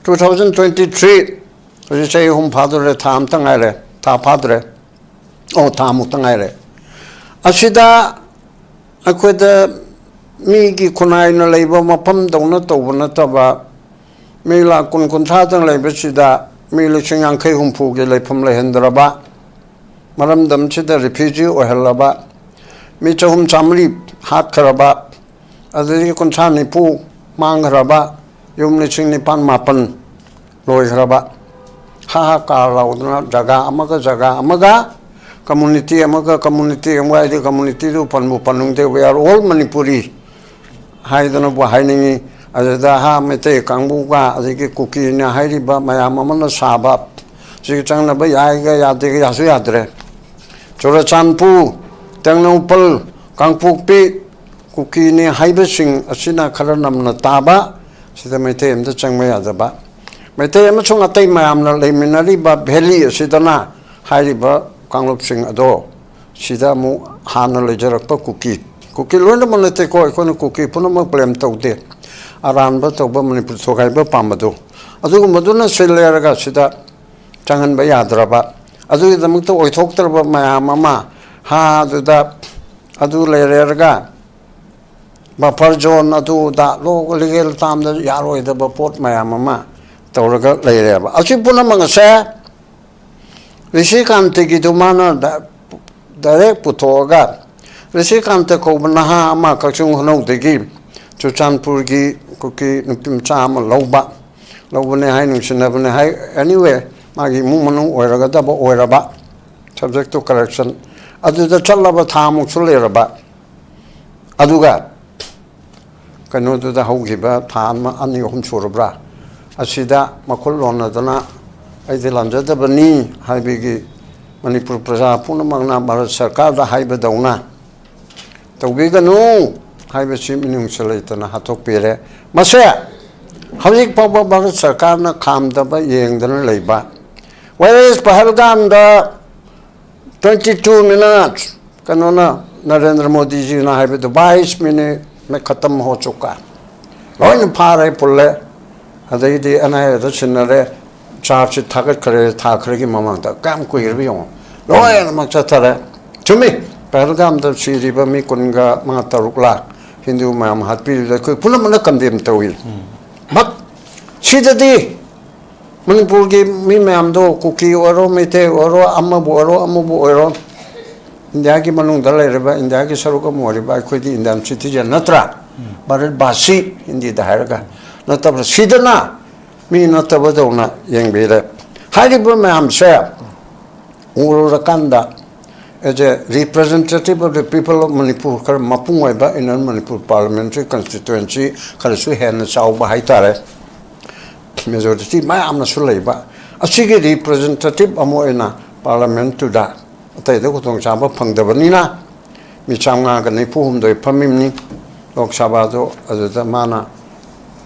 two thousand twenty three, ꯍꯧꯖꯤꯛ ꯆꯍꯤ ꯑꯍꯨꯝ ꯐꯥꯗꯣꯔꯦ, ꯊꯥ ꯑꯃꯇ ꯉꯥꯏꯔꯦ, ꯊꯥ ꯐꯥꯗ꯭ꯔꯦ꯫ ꯑꯣ, ꯊꯥ ꯑꯃꯨꯛꯇ ꯉꯥꯏꯔꯦ꯫ ꯑꯁꯤꯗ ꯑꯩꯈꯣꯏꯗ ꯃꯤꯒꯤ ꯈꯨꯟꯅꯥꯏꯅ ꯂꯩꯕ ꯃꯐꯝꯗꯧꯅ ꯇꯧꯕ ꯅꯠꯇꯕ, ꯃꯤ ꯂꯥꯈ ꯀꯨꯟ ꯀꯨꯟꯊ꯭ꯔꯥꯗꯪ ꯂꯩꯕꯁꯤꯗ ꯃꯤ ꯂꯤꯁꯤꯡ ꯌꯥꯡꯈꯩ ꯍꯨꯝꯐꯨꯒꯤ ꯂꯩꯐꯝ ꯂꯩꯍꯟꯗ꯭ꯔꯕ, ꯃꯔꯝꯗꯝꯁꯤꯗ ꯔꯤꯐ꯭ꯌꯨꯖꯤ ꯑꯣꯏꯍꯜꯂꯕ, ꯃꯤ ꯆꯍꯨꯝ ꯆꯥꯃꯔꯤ ꯍꯥꯠꯈ꯭ꯔꯕ, ꯑꯗꯨꯗꯒꯤ ꯀꯨꯟꯊ꯭ꯔꯥ ꯅꯤꯐꯨ ꯃꯥꯡꯈ꯭ꯔꯕ, ꯌꯨꯝ ꯂꯤꯁꯤꯡ ꯅꯤꯄꯥꯟ ꯃꯥꯄꯟ ꯂꯣꯏꯈ꯭ꯔꯕ, ꯍꯥ ꯍꯥ ꯀꯥ ꯂꯥꯎꯗꯅ ꯖꯒꯥ ꯑꯃꯒ ꯖꯒꯥ ꯑꯃꯒ, ꯀꯝꯃꯨꯅꯤꯇꯤ ꯑꯃꯒ ꯀꯝꯃꯨꯅꯤꯇꯤ ꯑꯃꯒ, ꯍꯥꯏꯗꯤ ꯀꯝꯃꯨꯅꯤꯇꯤꯗꯨ ꯄꯟꯕꯨ ꯄꯟꯅꯤꯡꯗꯦ, we are all Manipuri ꯍꯥꯏꯗꯅꯕꯨ ꯍꯥꯏꯅꯤꯡꯉꯤ꯫ ꯑꯗꯨꯗ ꯍꯥ ꯃꯩꯇꯩ ꯀꯥꯡꯕꯨꯒ ꯑꯗꯒꯤ ꯀꯨꯀꯤꯅ ꯍꯥꯏꯔꯤꯕ ꯃꯌꯥꯝ ꯑꯃꯅ ꯁꯥꯕ ꯁꯤꯒ ꯆꯪꯅꯕ ꯌꯥꯏꯒ ꯌꯥꯗꯦꯒ ꯌꯥꯁꯨ ꯌꯥꯗ꯭ꯔꯦ꯫ ꯆꯨꯔꯆꯥꯟꯄꯨꯔ, ꯇꯦꯡꯅꯧꯄꯜ, ꯀꯥꯡꯄꯣꯛꯄꯤ, ꯀꯨꯀꯤꯅꯤ ꯍꯥꯏꯕꯁꯤꯡ ꯑꯁꯤꯅ ꯈꯔ ꯅꯝꯅ ꯇꯥꯕ, ꯁꯤꯗ ꯃꯩꯇꯩ ꯑꯃꯇ ꯆꯪꯕ ꯌꯥꯗꯕ꯫ ꯃꯩꯇꯩ ꯑꯃꯁꯨꯡ ꯑꯇꯩ ꯃꯌꯥꯝꯅ ꯂꯩꯃꯤꯟꯅꯔꯤꯕ ꯚꯦꯂꯤ ꯑꯁꯤꯗꯅ ꯍꯥꯏꯔꯤꯕ ꯀꯥꯡꯂꯨꯞꯁꯤꯡ ꯑꯗꯣ ꯁꯤꯗ ꯑꯃꯨꯛ ꯍꯥꯟꯅ ꯂꯩꯖꯔꯛꯄ ꯀꯨꯀꯤ, ꯀꯨꯀꯤ ꯂꯣꯏꯅꯃꯛ ꯅꯠꯇꯦꯀꯣ, ꯑꯩꯈꯣꯏꯅ ꯀꯨꯀꯤ ꯄꯨꯝꯅꯃꯛ ꯕ꯭ꯂꯦꯝ ꯇꯧꯗꯦ꯫ ꯑꯔꯥꯟꯕ ꯇꯧꯕ, ꯃꯅꯤꯄꯨꯔ ꯊꯣꯒꯥꯏꯕ ꯄꯥꯝꯕꯗꯨ, ꯑꯗꯨꯒꯨꯝꯕꯗꯨꯅ ꯁꯤꯜꯂꯦ ꯍꯥꯏꯔꯒ ꯁꯤꯗ ꯆꯪꯍꯟꯕ ꯌꯥꯗ꯭ꯔꯕ, ꯑꯗꯨꯒꯤꯗꯃꯛꯇ ꯑꯣꯏꯊꯣꯛꯇ꯭ꯔꯕ ꯃꯌꯥꯝ ꯑꯃ ꯍꯥ ꯑꯗꯨꯗ ꯑꯗꯨ ꯂꯩꯔꯦꯔꯒ ꯕꯐꯔ ꯖꯣꯟ ꯑꯗꯨꯗ ꯂꯤꯒꯦꯜ ꯇꯥꯝꯗ ꯌꯥꯔꯣꯏꯗꯕ ꯄꯣꯠ ꯃꯌꯥꯝ ꯑꯃ ꯇꯧꯔꯒ ꯂꯩꯔꯦꯕ꯫ ꯑꯁꯤ ꯄꯨꯝꯅꯃꯛ ꯑꯁꯦ ꯔꯤꯁꯤꯀꯥꯟꯇꯒꯤꯗꯨ ꯃꯥꯅ ꯗꯥꯏꯔꯦꯛ ꯄꯨꯊꯣꯛꯑꯒ, ꯔꯤꯁꯤꯀꯥꯟꯇ ꯀꯧꯕ ꯅꯍꯥ ꯑꯃ ꯀꯛꯆꯤꯡ ꯈꯨꯅꯧꯗꯒꯤ ꯆꯨꯔꯆꯥꯟꯄꯨꯔꯒꯤ ꯀꯨꯀꯤ ꯅꯨꯄꯤ ꯃꯆꯥ ꯑꯃ ꯂꯧꯕ, ꯂꯧꯕꯅꯦ ꯍꯥꯏ, ꯅꯨꯡꯁꯤꯅꯕꯅꯦ ꯍꯥꯏ, ꯑꯦꯅꯤꯋꯦ, ꯃꯥꯒꯤ ꯏꯃꯨꯡ ꯃꯅꯨꯡ ꯑꯣꯏꯔꯒꯗꯕ ꯑꯣꯏꯔꯕ, subject to correction, ꯑꯗꯨꯗ ꯆꯠꯂꯕ ꯊꯥꯃꯨꯛꯁꯨ ꯂꯩꯔꯕ, ꯑꯗꯨꯒ ꯀꯩꯅꯣꯗꯨꯗ ꯍꯧꯈꯤꯕ ꯊꯥ ꯑꯃ, ꯑꯅꯤ, ꯑꯍꯨꯝ ꯁꯨꯔꯕ꯭ꯔꯥ, ꯑꯁꯤꯗ ꯃꯈꯨꯠ ꯂꯣꯟꯅꯗꯅ ꯑꯩꯗꯤ ꯂꯥꯟꯖꯗꯕꯅꯤ ꯍꯥꯏꯕꯒꯤ ꯃꯅꯤꯄꯨꯔ ꯄ꯭ꯔꯖꯥ ꯄꯨꯝꯅꯃꯛꯅ ꯚꯥꯔꯠ ꯁꯔꯀꯥꯔꯗ ꯍꯥꯏꯕꯗꯧꯅ ꯇꯧꯕꯤꯒꯅꯨ ꯍꯥꯏꯕꯁꯤ ꯃꯤꯅꯨꯡꯁꯤ ꯂꯩꯇꯅ ꯍꯥꯠꯇꯣꯛꯄꯤꯔꯦ꯫ ꯃꯁꯦ ꯍꯧꯖꯤꯛ ꯐꯥꯎꯕ ꯚꯥꯔꯠ ꯁꯔꯀꯥꯔꯅ ꯈꯥꯝꯗꯕ ꯌꯦꯡꯗꯅ ꯂꯩꯕ꯫ Where is ꯄꯍꯜꯒꯥꯝꯗ twenty two minutes, ꯀꯩꯅꯣꯅ, ꯅꯔꯦꯟꯗ꯭ꯔ ꯃꯣꯗꯤꯖꯤꯅ ꯍꯥꯏꯕꯗꯨ, "ꯕꯥꯏꯁ ꯃꯤꯅꯤꯠ ꯃꯦ ꯈꯇꯝ ꯍꯣ ꯆꯨꯀꯥ"꯫ ꯂꯣꯏꯅ ꯐꯥꯔꯦ, ꯄꯨꯜꯂꯦ, ꯑꯗꯩꯗꯤ ꯑꯦꯟ ꯑꯥꯏ ꯑꯦꯗ ꯁꯤꯟꯅꯔꯦ, ꯆꯥꯔꯖꯁꯤ ꯊꯥꯒꯠꯈ꯭ꯔꯦ, ꯊꯥ ꯈꯔꯒꯤ ꯃꯃꯥꯡꯗ꯫ ꯀꯌꯥꯝ ꯀꯨꯏꯔꯕ ꯌꯦꯡꯉꯣ, ꯂꯣꯏꯅꯃꯛ ꯆꯠꯊꯔꯦ꯫ ꯆꯨꯝꯃꯤ, ꯄꯍꯜꯒꯥꯝꯗ ꯁꯤꯔꯤꯕ ꯃꯤ ꯀꯨꯟꯒ ꯃꯉꯥ ꯇꯔꯨꯛ ꯂꯥꯛ ꯍꯤꯟꯗꯨ ꯃꯌꯥꯝ ꯍꯥꯠꯄꯤꯔꯤꯕꯗ ꯑꯩꯈꯣꯏ ꯄꯨꯝꯅꯃꯛꯅ ꯀꯟꯗꯦꯝ ꯇꯧꯏ꯫ ꯃꯛ ꯁꯤꯗꯗꯤ ꯃꯅꯤꯄꯨꯔꯒꯤ ꯃꯤ ꯃꯌꯥꯝꯗꯣ, ꯀꯨꯀꯤ ꯑꯣꯏꯔꯣ, ꯃꯩꯇꯩ ꯑꯣꯏꯔꯣ, ꯑꯃꯕꯨ ꯑꯣꯏꯔꯣ, ꯑꯃꯕꯨ ꯑꯣꯏꯔꯣ, ꯏꯟꯗꯤꯌꯥꯒꯤ ꯃꯅꯨꯡꯗ ꯂꯩꯔꯤꯕ, ꯏꯟꯗꯤꯌꯥꯒꯤ ꯁꯔꯨꯛ ꯑꯃ ꯑꯣꯏꯔꯤꯕ ꯑꯩꯈꯣꯏꯗꯤ Indian citizen ꯅꯠꯇ꯭ꯔꯥ? ꯚꯥꯔꯠ ꯚꯥꯁꯤ, ꯍꯤꯟꯗꯤꯗ ꯍꯥꯏꯔꯒ, ꯅꯠꯇꯕ, ꯁꯤꯗꯅ ꯃꯤ ꯅꯠꯇꯕꯗꯧꯅ ꯌꯦꯡꯕꯤꯔꯦ꯫ ꯍꯥꯏꯔꯤꯕ ꯃꯌꯥꯝꯁꯦ ꯎꯔꯨꯔꯀꯥꯟꯗ, as a representative of the people of Manipur, ꯈꯔ ꯃꯄꯨꯡ ꯑꯣꯏꯕ Inner Manipur Parliamentary Constituency, ꯈꯔꯁꯨ ꯍꯦꯟꯅ ꯆꯥꯎꯕ ꯍꯥꯏꯇꯥꯔꯦ, majority ꯃꯌꯥꯝꯅꯁꯨ ꯂꯩꯕ, ꯑꯁꯤꯒꯤ representative ꯑꯃ ꯑꯣꯏꯅ parliament ꯇꯨꯗ ꯑꯇꯩꯗ ꯈꯨꯗꯣꯡꯆꯥꯕ ꯐꯪꯗꯕꯅꯤꯅ, ꯃꯤ ꯆꯥꯝꯃꯉꯥꯒ ꯅꯤꯐꯨ ꯍꯨꯝꯗꯣꯏ ꯐꯝꯃꯤꯕꯅꯤ꯫ ꯂꯣꯛ ꯁꯚꯥꯗꯣ ꯑꯗꯨꯗ ꯃꯥꯅ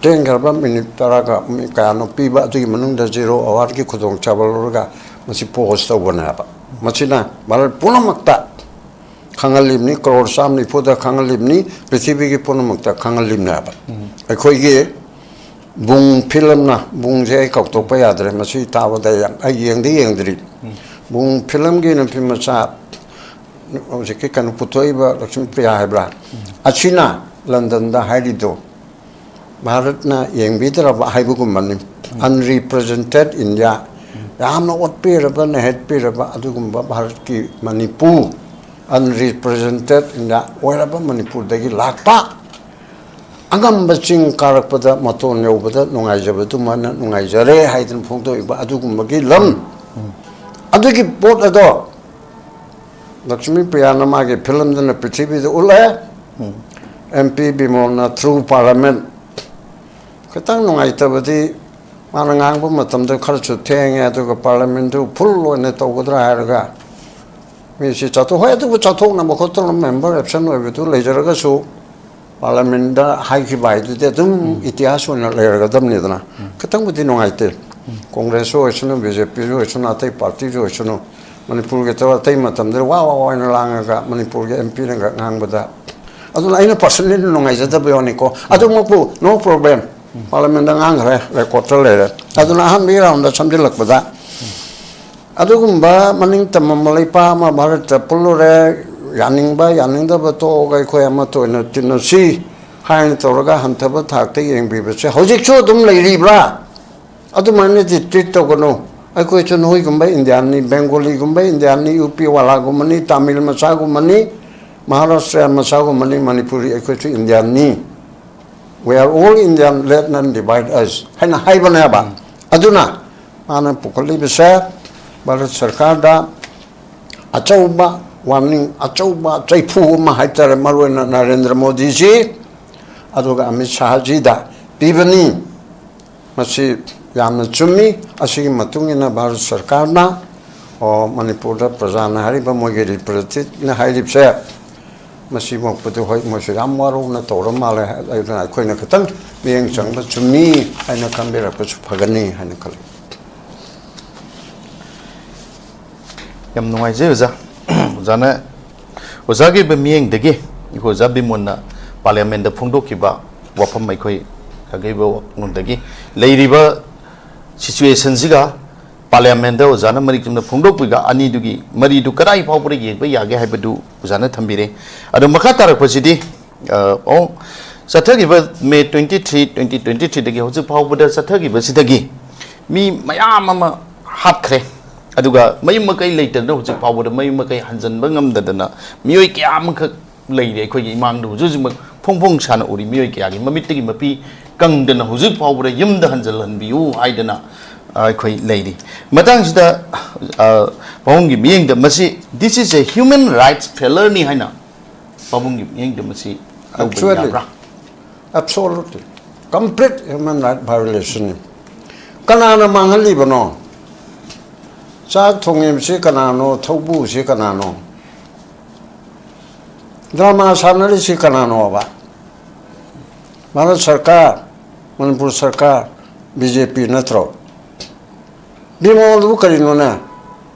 ꯇꯦꯟꯈ꯭ꯔꯕ ꯃꯤꯅꯤꯠ ꯇꯔꯥꯒ ꯃꯤ ꯀꯌꯥꯅꯣ ꯄꯤꯕ, ꯑꯗꯨꯒꯤ ꯃꯅꯨꯡꯗ zero hour ꯒꯤ ꯈꯨꯗꯣꯡꯆꯥꯕ ꯂꯧꯔꯒ ꯃꯁꯤ ꯄꯣꯁ ꯇꯧꯕꯅꯦꯕ꯫ ꯃꯁꯤꯅ ꯚꯥꯔꯠ ꯄꯨꯝꯅꯃꯛꯇ ꯈꯪꯍꯜꯂꯤꯕꯅꯤ, ꯀ꯭ꯔꯣꯔ ꯆꯥꯝ ꯅꯤꯐꯨꯗ ꯈꯪꯍꯜꯂꯤꯕꯅꯤ, ꯄ꯭ꯔꯤꯊꯤꯕꯤꯒꯤ ꯄꯨꯝꯅꯃꯛꯇ ꯈꯪꯍꯜꯂꯤꯕꯅꯦꯕ꯫ ꯑꯩꯈꯣꯏꯒꯤ ꯕꯨꯡ ꯐꯤꯂꯝꯅ, ꯕꯨꯡꯁꯦ ꯑꯩ ꯀꯥꯎꯊꯣꯛꯄ ꯌꯥꯗ꯭ꯔꯦ, ꯃꯁꯤ ꯇꯥꯕꯗ ꯌꯥꯝ, ꯑꯩ ꯌꯦꯡꯗꯤ ꯌꯦꯡꯗ꯭ꯔꯤ꯫ ꯕꯨꯡ ꯐꯤꯂꯝꯒꯤ ꯅꯨꯄꯤ ꯃꯆꯥ ꯍꯧꯖꯤꯛꯀꯤ ꯀꯩꯅꯣ ꯄꯨꯊꯣꯛꯏꯕ ꯂꯛꯁꯃꯤ ꯄ꯭ꯔꯤꯌꯥ ꯍꯥꯏꯕ꯭ꯔꯥ? ꯑꯁꯤꯅ ꯂꯟꯗꯟꯗ ꯍꯥꯏꯔꯤꯗꯣ, ꯚꯥꯔꯠꯅ ꯌꯦꯡꯕꯤꯗ꯭ꯔꯕ ꯍꯥꯏꯕꯒꯨꯝꯕꯅꯤ꯫ Unrepresented India, ꯌꯥꯝꯅ ꯑꯣꯠꯄꯤꯔꯕ, ꯅꯩꯍꯠꯄꯤꯔꯕ ꯑꯗꯨꯒꯨꯝꯕ ꯚꯥꯔꯠꯀꯤ ꯃꯅꯤꯄꯨꯔ, unrepresented India ꯑꯣꯏꯔꯕ ꯃꯅꯤꯄꯨꯔꯗꯒꯤ ꯂꯥꯛꯄ ꯑꯉꯝꯕ ꯆꯤꯡ ꯀꯥꯔꯛꯄꯗ ꯃꯇꯣꯟ ꯌꯧꯕꯗ ꯅꯨꯡꯉꯥꯏꯖꯕꯗꯨꯃꯥꯏꯅ ꯅꯨꯡꯉꯥꯏꯖꯔꯦ ꯍꯥꯏꯗꯅ ꯐꯣꯡꯗꯣꯛꯏꯕ ꯑꯗꯨꯒꯨꯝꯕꯒꯤ ꯂꯝ꯫ ꯑꯗꯨꯒꯤ ꯄꯣꯠ ꯑꯗꯣ ꯂꯛꯁꯃꯤ ꯄ꯭ꯔꯤꯌꯥꯅ ꯃꯥꯒꯤ ꯐꯤꯂꯝꯗꯨꯅ ꯄ꯭ꯔꯤꯊꯤꯕꯤꯗ ꯎꯠꯂꯦ꯫ ꯑꯦꯝ ꯄꯤ ꯕꯤꯃꯣꯜꯅ through parliament, ꯈꯤꯇꯪ ꯅꯨꯡꯉꯥꯏꯇꯕꯗꯤ, ꯃꯥꯅ ꯉꯥꯡꯕ ꯃꯇꯝꯗ ꯈꯔꯁꯨ ꯊꯦꯡꯉꯦ, ꯑꯗꯨꯒ parliament ꯇꯨ full ꯑꯣꯏꯅ ꯇꯧꯒꯗ꯭ꯔꯥ ꯍꯥꯏꯔꯒ, ꯃꯤꯁꯤ ꯆꯠꯊꯣꯛ-, ꯍꯣꯏ, ꯑꯗꯨꯕꯨ ꯆꯠꯊꯣꯛꯅꯕ ꯈꯣꯠꯇꯣꯛꯅꯕ member absent ꯑꯣꯏꯕꯗꯨ ꯂꯩꯖꯔꯒꯁꯨ, parliament ꯗ ꯍꯥꯏꯈꯤꯕ ꯍꯥꯏꯗꯨꯗꯤ ꯑꯗꯨꯝ ꯏꯇꯤꯍꯥꯁ ꯑꯣꯏꯅ ꯂꯩꯔꯒꯗꯕꯅꯤꯗꯅ꯫ ꯈꯤꯇꯪꯕꯨꯗꯤ ꯅꯨꯡꯉꯥꯏꯇꯦ꯫ ꯀꯣꯡꯒ꯭ꯔꯦꯁꯁꯨ ꯑꯣꯏꯁꯅꯨ, ꯕꯤ ꯖꯦ ꯄꯤꯁꯨ ꯑꯣꯏꯁꯅꯨ, ꯑꯇꯩ ꯄꯥꯔꯇꯤꯁꯨ ꯑꯣꯏꯁꯅꯨ, ꯃꯅꯤꯄꯨꯔꯒꯤ ꯊꯕꯛ ꯑꯇꯩ ꯃꯇꯝꯗ ꯋꯥ ꯋꯥ ꯋꯥ ꯍꯥꯏꯅ ꯂꯥꯡꯉꯒ ꯃꯅꯤꯄꯨꯔꯒꯤ ꯑꯦꯝ ꯄꯤꯅꯒ ꯉꯥꯡꯕꯗ, ꯑꯗꯨꯅ ꯑꯩꯅ personally ꯅꯨꯡꯉꯥꯏꯖꯗꯕꯩ ꯋꯥꯅꯤꯀꯣ꯫ ꯑꯗꯨꯃꯛꯄꯨ no problem, parliament ꯗ ꯉꯥꯡꯈ꯭ꯔꯦ, record ꯇ ꯂꯩꯔꯦ꯫ ꯑꯗꯨꯅ ꯑꯍꯥꯟꯕꯒꯤ round ꯗ ꯁꯝꯖꯤꯜꯂꯛꯄꯗ, ꯑꯗꯨꯒꯨꯝꯕ ꯃꯅꯤꯡ ꯇꯝꯕ ꯂꯩꯄꯥꯛ ꯑꯃ ꯚꯥꯔꯠꯇ ꯄꯨꯜꯂꯨꯔꯦ, ꯌꯥꯅꯤꯡꯕ ꯌꯥꯅꯤꯡꯗꯕ ꯇꯣꯛꯑꯒ ꯑꯩꯈꯣꯏ ꯑꯃꯠꯇ ꯑꯣꯏꯅ ꯇꯤꯟꯅꯁꯤ ꯍꯥꯏꯅ ꯇꯧꯔꯒ ꯍꯟꯊꯕ ꯊꯥꯛꯇ ꯌꯦꯡꯕꯤꯕꯁꯦ ꯍꯧꯖꯤꯛꯁꯨ ꯑꯗꯨꯝ ꯂꯩꯔꯤꯕ꯭ꯔꯥ? ꯑꯗꯨꯃꯥꯏꯅꯗꯤ ꯇ꯭ꯔꯤꯠ ꯇꯧꯒꯅꯨ꯫ ꯑꯩꯈꯣꯏꯁꯨ ꯅꯣꯏꯒꯨꯝꯕ ꯏꯟꯗꯤꯌꯥꯟꯅꯤ, ꯕꯦꯡꯒꯣꯂꯤꯒꯨꯝꯕ ꯏꯟꯗꯤꯌꯥꯟꯅꯤ, ꯌꯨ ꯄꯤ ꯋꯥꯂꯥꯒꯨꯝꯕꯅꯤ, ꯇꯥꯃꯤꯜ ꯃꯆꯥꯒꯨꯝꯕꯅꯤ, ꯃꯍꯥꯔꯥꯁꯇ꯭ꯔ ꯃꯆꯥꯒꯨꯝꯕꯅꯤ, ꯃꯅꯤꯄꯨꯔꯤ, ꯑꯩꯈꯣꯏꯁꯨ ꯏꯟꯗꯤꯌꯥꯟꯅꯤ꯫ We are all Indian, let none divide us ꯍꯥꯏꯅ ꯍꯥꯏꯕꯅꯦꯕ꯫ ꯑꯗꯨꯅ ꯃꯥꯅ ꯄꯨꯈꯠꯂꯤꯕꯁꯦ ꯚꯥꯔꯠ ꯁꯔꯀꯥꯔꯗ ꯑꯆꯧꯕ ꯋꯥꯔꯅꯤꯡ, ꯑꯆꯧꯕ ꯆꯩꯐꯨ ꯑꯃ ꯍꯥꯏꯇꯥꯔꯦ, ꯃꯔꯨꯑꯣꯏꯅ ꯅꯔꯦꯟꯗ꯭ꯔ ꯃꯣꯗꯤꯖꯤ ꯑꯗꯨꯒ ꯑꯃꯤꯠ ꯁꯥꯍꯖꯤꯗ ꯄꯤꯕꯅꯤ꯫ ꯃꯁꯤ ꯌꯥꯝꯅ ꯆꯨꯝꯃꯤ꯫ ꯑꯁꯤꯒꯤ ꯃꯇꯨꯡ ꯏꯟꯅ ꯚꯥꯔꯠ ꯁꯔꯀꯥꯔꯅ, ꯑꯣ, ꯃꯅꯤꯄꯨꯔꯗ ꯄ꯭ꯔꯖꯥꯅ ꯍꯥꯏꯔꯤꯕ, ꯃꯣꯏꯒꯤ ꯔꯤꯄ꯭ꯔꯖꯦꯟꯇꯦꯇꯤꯚꯅ ꯍꯥꯏꯔꯤꯕꯁꯦ, ꯃꯁꯤꯃꯛꯄꯨꯗꯤ ꯍꯣꯏ, ꯃꯣꯏꯁꯨ ꯌꯥꯝ ꯋꯥꯔꯧꯅ ꯇꯧꯔ ꯃꯥꯜꯂꯦ꯫ ꯑꯗꯨꯅ ꯑꯩꯈꯣꯏꯅ ꯈꯤꯇꯪ ꯃꯤꯠꯌꯦꯡ ꯆꯪꯕ ꯆꯨꯝꯃꯤ ꯍꯥꯏꯅ ꯈꯟꯕꯤꯔꯛꯄꯁꯨ ꯐꯒꯅꯤ ꯍꯥꯏꯅ ꯈꯜꯂꯤ꯫ ꯌꯥꯝ ꯅꯨꯡꯉꯥꯏꯖꯩ ꯑꯣꯖꯥ꯫ ꯑꯣꯖꯥꯅ, ꯑꯣꯖꯥꯒꯤ ꯑꯣꯏꯕ ꯃꯤꯠꯌꯦꯡꯗꯒꯤ ꯑꯩꯈꯣꯏ ꯑꯣꯖꯥ ꯕꯤꯃꯣꯟꯅ ꯄꯥꯔꯂꯤꯌꯥꯃꯦꯟꯗ ꯐꯣꯡꯗꯣꯛꯈꯤꯕ ꯋꯥꯐꯝ, ꯑꯩꯈꯣꯏ ꯈꯪꯍꯩꯕ ꯉꯣꯟꯗꯒꯤ ꯂꯩꯔꯤꯕ ꯁꯤꯆꯨꯋꯦꯁꯟꯁꯤꯒ ꯄꯥꯔꯂꯤꯌꯥꯃꯦꯟꯗ ꯑꯣꯖꯥꯅ ꯃꯔꯤꯛ ꯆꯨꯝꯅ ꯐꯣꯡꯗꯣꯛꯄꯤꯕ ꯑꯅꯤꯗꯨꯒꯤ ꯃꯔꯤꯗꯨ ꯀꯗꯥꯏ ꯐꯥꯎꯕꯗ ꯌꯦꯡꯕ ꯌꯥꯒꯦ ꯍꯥꯏꯕꯗꯨ ꯑꯣꯖꯥꯅ ꯊꯝꯕꯤꯔꯦ꯫ ꯑꯗꯣ ꯃꯈꯥ ꯇꯥꯔꯛꯄꯁꯤꯗꯤ, ꯑ, ꯑꯣ, ꯆꯠꯊꯈꯤꯕ May twenty three, twenty twenty ꯊ꯭ꯔꯤꯗꯒꯤ ꯍꯧꯖꯤꯛ ꯐꯥꯎꯕꯗ ꯆꯠꯊꯈꯤꯕꯁꯤꯗꯒꯤ ꯃꯤ ꯃꯌꯥꯝ ꯑꯃ ꯍꯥꯠꯈ꯭ꯔꯦ꯫ ꯑꯗꯨꯒ ꯃꯌꯨꯝ ꯃꯀꯩ ꯂꯩꯇꯗꯅ ꯍꯧꯖꯤꯛ ꯐꯥꯎꯕꯗ ꯃꯌꯨꯝ ꯃꯀꯩ ꯍꯟꯖꯤꯟꯕ ꯉꯝꯗꯗꯅ ꯃꯤꯑꯣꯏ ꯀꯌꯥ ꯑꯃꯈꯛ ꯂꯩꯔꯤ꯫ ꯑꯩꯈꯣꯏꯒꯤ ꯏꯃꯥꯡꯗ ꯍꯧꯖꯤꯛ ꯍꯧꯖꯤꯛꯃꯛ ꯐꯣꯡ ꯐꯣꯡ ꯁꯥꯅ ꯎꯔꯤ꯫ ꯃꯤꯑꯣꯏ ꯀꯌꯥꯒꯤ ꯃꯃꯤꯠꯇꯒꯤ ꯃꯄꯤ ꯀꯪꯗꯅ ꯍꯧꯖꯤꯛ ꯐꯥꯎꯕꯗ ꯌꯨꯝꯗ ꯍꯟꯖꯤꯜꯍꯟꯕꯤꯌꯨ ꯍꯥꯏꯗꯅ, ꯑ, ꯑꯩꯈꯣꯏ ꯂꯩꯔꯤ꯫ ꯃꯇꯥꯡꯁꯤꯗ, ꯑ, ꯄꯥꯕꯨꯡꯒꯤ ꯃꯤꯠꯌꯦꯡꯗ ꯃꯁꯤ, this is a human rights failure ꯅꯤ ꯍꯥꯏꯅ ꯄꯥꯕꯨꯡꯒꯤ ꯃꯤꯠꯌꯦꯡꯗ ꯃꯁꯤ ꯂꯧꯕ Actually, ꯌꯥꯕ꯭ꯔꯥ? Absolutely, complete human right violation ꯅꯤ꯫ ꯀꯅꯥꯅ ꯃꯥꯡꯍꯜꯂꯤꯕꯅꯣ? ꯆꯥꯛ ꯊꯣꯡꯉꯤꯕꯁꯤ ꯀꯅꯥꯅꯣ? ꯊꯧꯕꯨꯁꯤ ꯀꯅꯥꯅꯣ? ꯗ꯭ꯔꯃꯥ ꯁꯥꯟꯅꯔꯤꯁꯤ ꯀꯅꯥꯅꯣꯕ? ꯚꯥꯔꯠ ꯁꯔꯀꯥꯔ, ꯃꯅꯤꯄꯨꯔ ꯁꯔꯀꯥꯔ, ꯕꯤ ꯖꯦ ꯄꯤ ꯅꯠꯇ꯭ꯔꯣ? ꯕꯤꯃꯣꯜꯗꯨꯕꯨ ꯀꯔꯤꯅꯣꯅꯦ?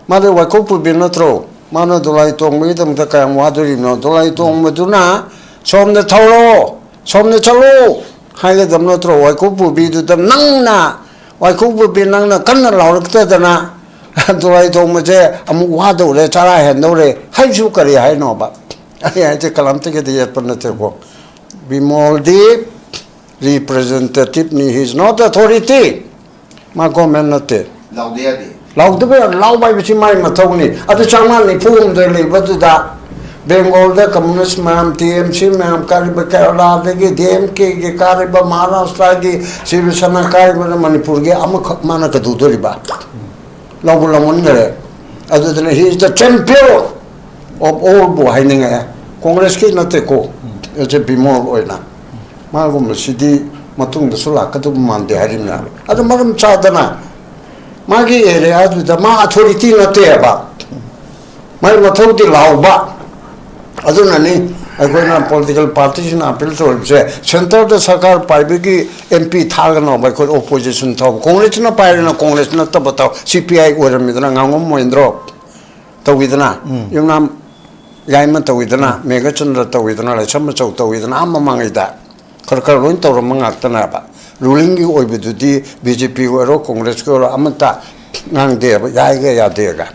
ꯃꯥꯗꯤ ꯋꯥꯏꯀꯣꯛ ꯄꯨꯕꯤ ꯅꯠꯇ꯭ꯔꯣ? ꯃꯥꯅ ꯗꯣꯂꯥꯏ ꯇꯣꯡꯕꯒꯤꯗꯃꯛꯇ ꯀꯌꯥꯝ ꯋꯥꯗꯣꯔꯤꯕꯅꯣ? ꯗꯣꯂꯥꯏ ꯇꯣꯡꯕꯗꯨꯅ ꯁꯣꯝꯗ ꯊꯧꯔꯣ, ꯁꯣꯝꯗ ꯆꯠꯂꯣ ꯍꯥꯏꯒꯗꯕ ꯅꯠꯇ꯭ꯔꯣ? ꯋꯥꯏꯀꯣꯛ ꯄꯨꯕꯤꯗꯨꯗ ꯅꯪꯅ, ꯋꯥꯏꯀꯣꯛ ꯄꯨꯕꯤ ꯅꯪꯅ ꯀꯟꯅ ꯂꯥꯎꯔꯛꯇꯗꯅ ꯗꯣꯂꯥꯏ ꯇꯣꯡꯕꯁꯦ ꯑꯃꯨꯛ ꯋꯥꯗꯧꯔꯦ, ꯆꯔꯥ ꯍꯦꯟꯗꯧꯔꯦ ꯍꯥꯏꯕꯁꯤꯕꯨ ꯀꯔꯤ ꯍꯥꯏꯅꯣꯕ? ꯑꯩ ꯍꯥꯏꯁꯦ ꯀꯂꯝꯇꯒꯗꯤ ꯌꯦꯠꯄ ꯅꯠꯇꯦꯀꯣ꯫ ꯕꯤꯃꯣꯜꯗꯤ representative ꯅꯤ, he is not authority꯫ ꯃꯥ ꯒꯣꯔꯃꯦꯟ ꯅꯠꯇꯦ꯫ ꯂꯥꯎꯗ ꯌꯥꯗꯦ꯫ ꯂꯥꯎꯗꯕ ꯌꯥ-, ꯂꯥꯎꯕ ꯍꯥꯏꯕꯁꯤ ꯃꯥꯒꯤ ꯃꯊꯧꯅꯤ꯫ ꯑꯗꯨ ꯆꯥꯝꯃꯉꯥ ꯅꯤꯐꯨ ꯍꯨꯝꯗꯣꯏ ꯂꯩꯕꯗꯨꯗ ꯕꯦꯡꯒꯣꯜꯗ ꯀꯝꯃꯨꯅꯤꯁ ꯃꯌꯥꯝ, ꯇꯤ ꯑꯦꯝ ꯁꯤ ꯃꯌꯥꯝ, ꯀꯔꯤꯕ ꯀꯦꯔꯂꯥꯗꯒꯤ ꯗꯤ ꯑꯦꯝ ꯀꯦꯒꯤ ꯀꯥꯔꯤꯕ, ꯃꯍꯥꯔꯥꯁꯇ꯭ꯔꯒꯤ ꯁꯤꯕ ꯁꯦꯅꯥ ꯀꯥꯔꯤꯕꯅ ꯃꯅꯤꯄꯨꯔꯒꯤ ꯑꯃꯈꯛ ꯃꯥꯅ ꯀꯩꯗꯧꯗꯣꯔꯤꯕ? ꯂꯧꯕ ꯂꯧꯃꯟꯈꯔꯦ꯫ ꯑꯗꯨꯗꯨꯅ he is the champion of all ꯕꯨ ꯍꯥꯏꯅꯤꯡꯉꯛꯑꯦ꯫ ꯀꯣꯡꯒ꯭ꯔꯦꯁꯀꯤ ꯅꯠꯇꯦꯀꯣ, ꯑꯦꯁ ꯑꯦ ꯕꯤꯃꯣꯜ ꯑꯣꯏꯅ꯫ ꯃꯥꯒꯨꯝꯕꯁꯤꯗꯤ ꯃꯇꯨꯡꯗꯁꯨ ꯂꯥꯛꯀꯗꯕ ꯃꯥꯟꯗꯦ ꯍꯥꯏꯔꯤꯕꯅꯦꯕ꯫ ꯑꯗꯨ ꯃꯔꯝ ꯆꯥꯗꯅ ꯃꯥꯒꯤ ꯑꯦꯔꯤꯌꯥꯗꯨꯗ ꯃꯥ ꯑꯊꯣꯔꯤꯇꯤ ꯅꯠꯇꯦꯕ꯫ ꯃꯥꯒꯤ ꯃꯊꯧꯗꯤ ꯂꯥꯎꯕ꯫ ꯑꯗꯨꯅꯅꯤ ꯑꯩꯈꯣꯏꯅ ꯄꯣꯂꯤꯇꯤꯀꯦꯜ ꯄꯥꯔꯇꯤꯁꯤꯡꯅ ꯑꯄꯤꯜ ꯇꯧꯔꯤꯕꯁꯦ, ꯁꯦꯟꯇꯔꯗ ꯁꯔꯀꯥꯔ ꯄꯥꯏꯕꯒꯤ ꯑꯦꯝ ꯄꯤ ꯊꯥꯒꯅꯣꯕ, ꯑꯩꯈꯣꯏ ꯑꯣꯄꯣꯖꯤꯁꯟ ꯇꯧꯕ꯫ ꯀꯣꯡꯒ꯭ꯔꯦꯁꯅ ꯄꯥꯏꯔꯦꯅ ꯀꯣꯡꯒ꯭ꯔꯦꯁ ꯅꯠꯇꯕ ꯇꯧ, ꯁꯤ ꯄꯤ ꯑꯥꯏ ꯑꯣꯏꯔꯝꯃꯤꯗꯅ, ꯉꯥꯉꯣꯝ ꯃꯣꯍꯦꯟꯗ꯭ꯔꯣ ꯇꯧꯋꯤꯗꯅ, ꯌꯨꯝꯅꯥꯝ ꯌꯥꯏꯃ ꯇꯧꯋꯤꯗꯅ, ꯃꯦꯘꯆꯟꯗ꯭ꯔ ꯇꯧꯋꯤꯗꯅ, ꯂꯥꯏꯁ꯭ꯔꯝ ꯃꯆꯧ ꯇꯧꯋꯤꯗꯅ, ꯑꯥ ꯃꯃꯥꯡꯉꯩꯗ ꯈꯔ ꯈꯔ ꯂꯣꯏ ꯇꯧꯔꯝꯕ ꯉꯥꯛꯇꯅꯦꯕ꯫ ꯔꯨꯂꯤꯡꯒꯤ ꯑꯣꯏꯕꯗꯨꯗꯤ ꯕꯤ ꯖꯦ ꯄꯤꯒꯤ ꯑꯣꯏꯔꯣ ꯀꯣꯡꯒ꯭ꯔꯦꯁꯀꯤ ꯑꯣꯏꯔꯣ ꯑꯃꯠꯇ ꯉꯥꯡꯗꯦꯕ, ꯌꯥꯏꯒ ꯌꯥꯗꯦꯒ꯫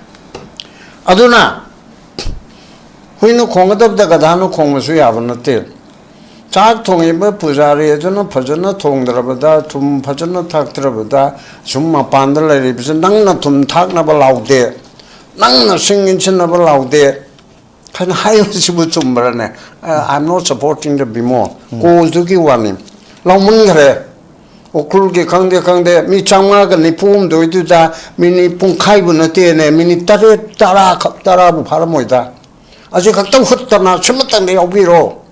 ꯑꯗꯨꯅ ꯍꯨꯏꯅ ꯈꯣꯡꯒꯗꯕꯗ ꯒꯙꯥꯅ ꯈꯣꯡꯕꯁꯨ ꯌꯥꯕ ꯅꯠꯇꯦ꯫ ꯆꯥꯛ ꯊꯣꯡꯉꯤꯕ ꯄꯨꯖꯥꯔꯤ ꯑꯗꯨꯅ ꯐꯖꯅ ꯊꯣꯡꯗ꯭ꯔꯕꯗ, ꯊꯨꯝ ꯐꯖꯅ ꯊꯥꯛꯇ꯭ꯔꯕꯗ, ꯁꯨꯝ ꯃꯄꯥꯟꯗ ꯂꯩꯔꯤꯕꯁꯦ, "ꯅꯪꯅ ꯊꯨꯝ ꯊꯥꯛꯅꯕ ꯂꯥꯎꯗꯦ, ꯅꯪꯅ ꯁꯤꯡ ꯏꯟꯁꯤꯟꯅꯕ ꯂꯥꯎꯗꯦ" ꯍꯥꯏꯅ ꯍꯥꯏꯕꯁꯤꯕꯨ ꯆꯨꯝꯕ꯭ꯔꯅꯦ? ꯑ, "I am not supporting the Bimo". ꯀꯣꯜꯗꯨꯒꯤ ꯋꯥꯅꯤ꯫ ꯂꯥꯎꯃꯟꯈ꯭ꯔꯦ꯫ ꯎꯈ꯭ꯔꯨꯜꯒꯤ ꯈꯪꯗꯦ ꯈꯪꯗꯦ, ꯃꯤ ꯆꯥꯝꯃꯉꯥꯒ ꯅꯤꯐꯨ ꯍꯨꯝꯗꯣꯏꯗꯨꯗ ꯃꯤꯅꯤꯠ ꯄꯨꯡꯈꯥꯏꯕꯨ ꯅꯠꯇꯦꯅꯦ, ꯃꯤꯅꯤꯠ ꯇꯔꯦꯠ, ꯇꯔꯥ ꯈꯛ, ꯇꯔꯥꯕꯨ ꯐꯥꯔꯝꯃꯣꯏꯗ꯫ ꯑꯁꯤ ꯈꯛꯇꯪ ꯍꯨꯠꯇꯅ ꯁꯤꯃꯇꯪꯗꯤ ꯌꯥꯎꯕꯤꯔꯣ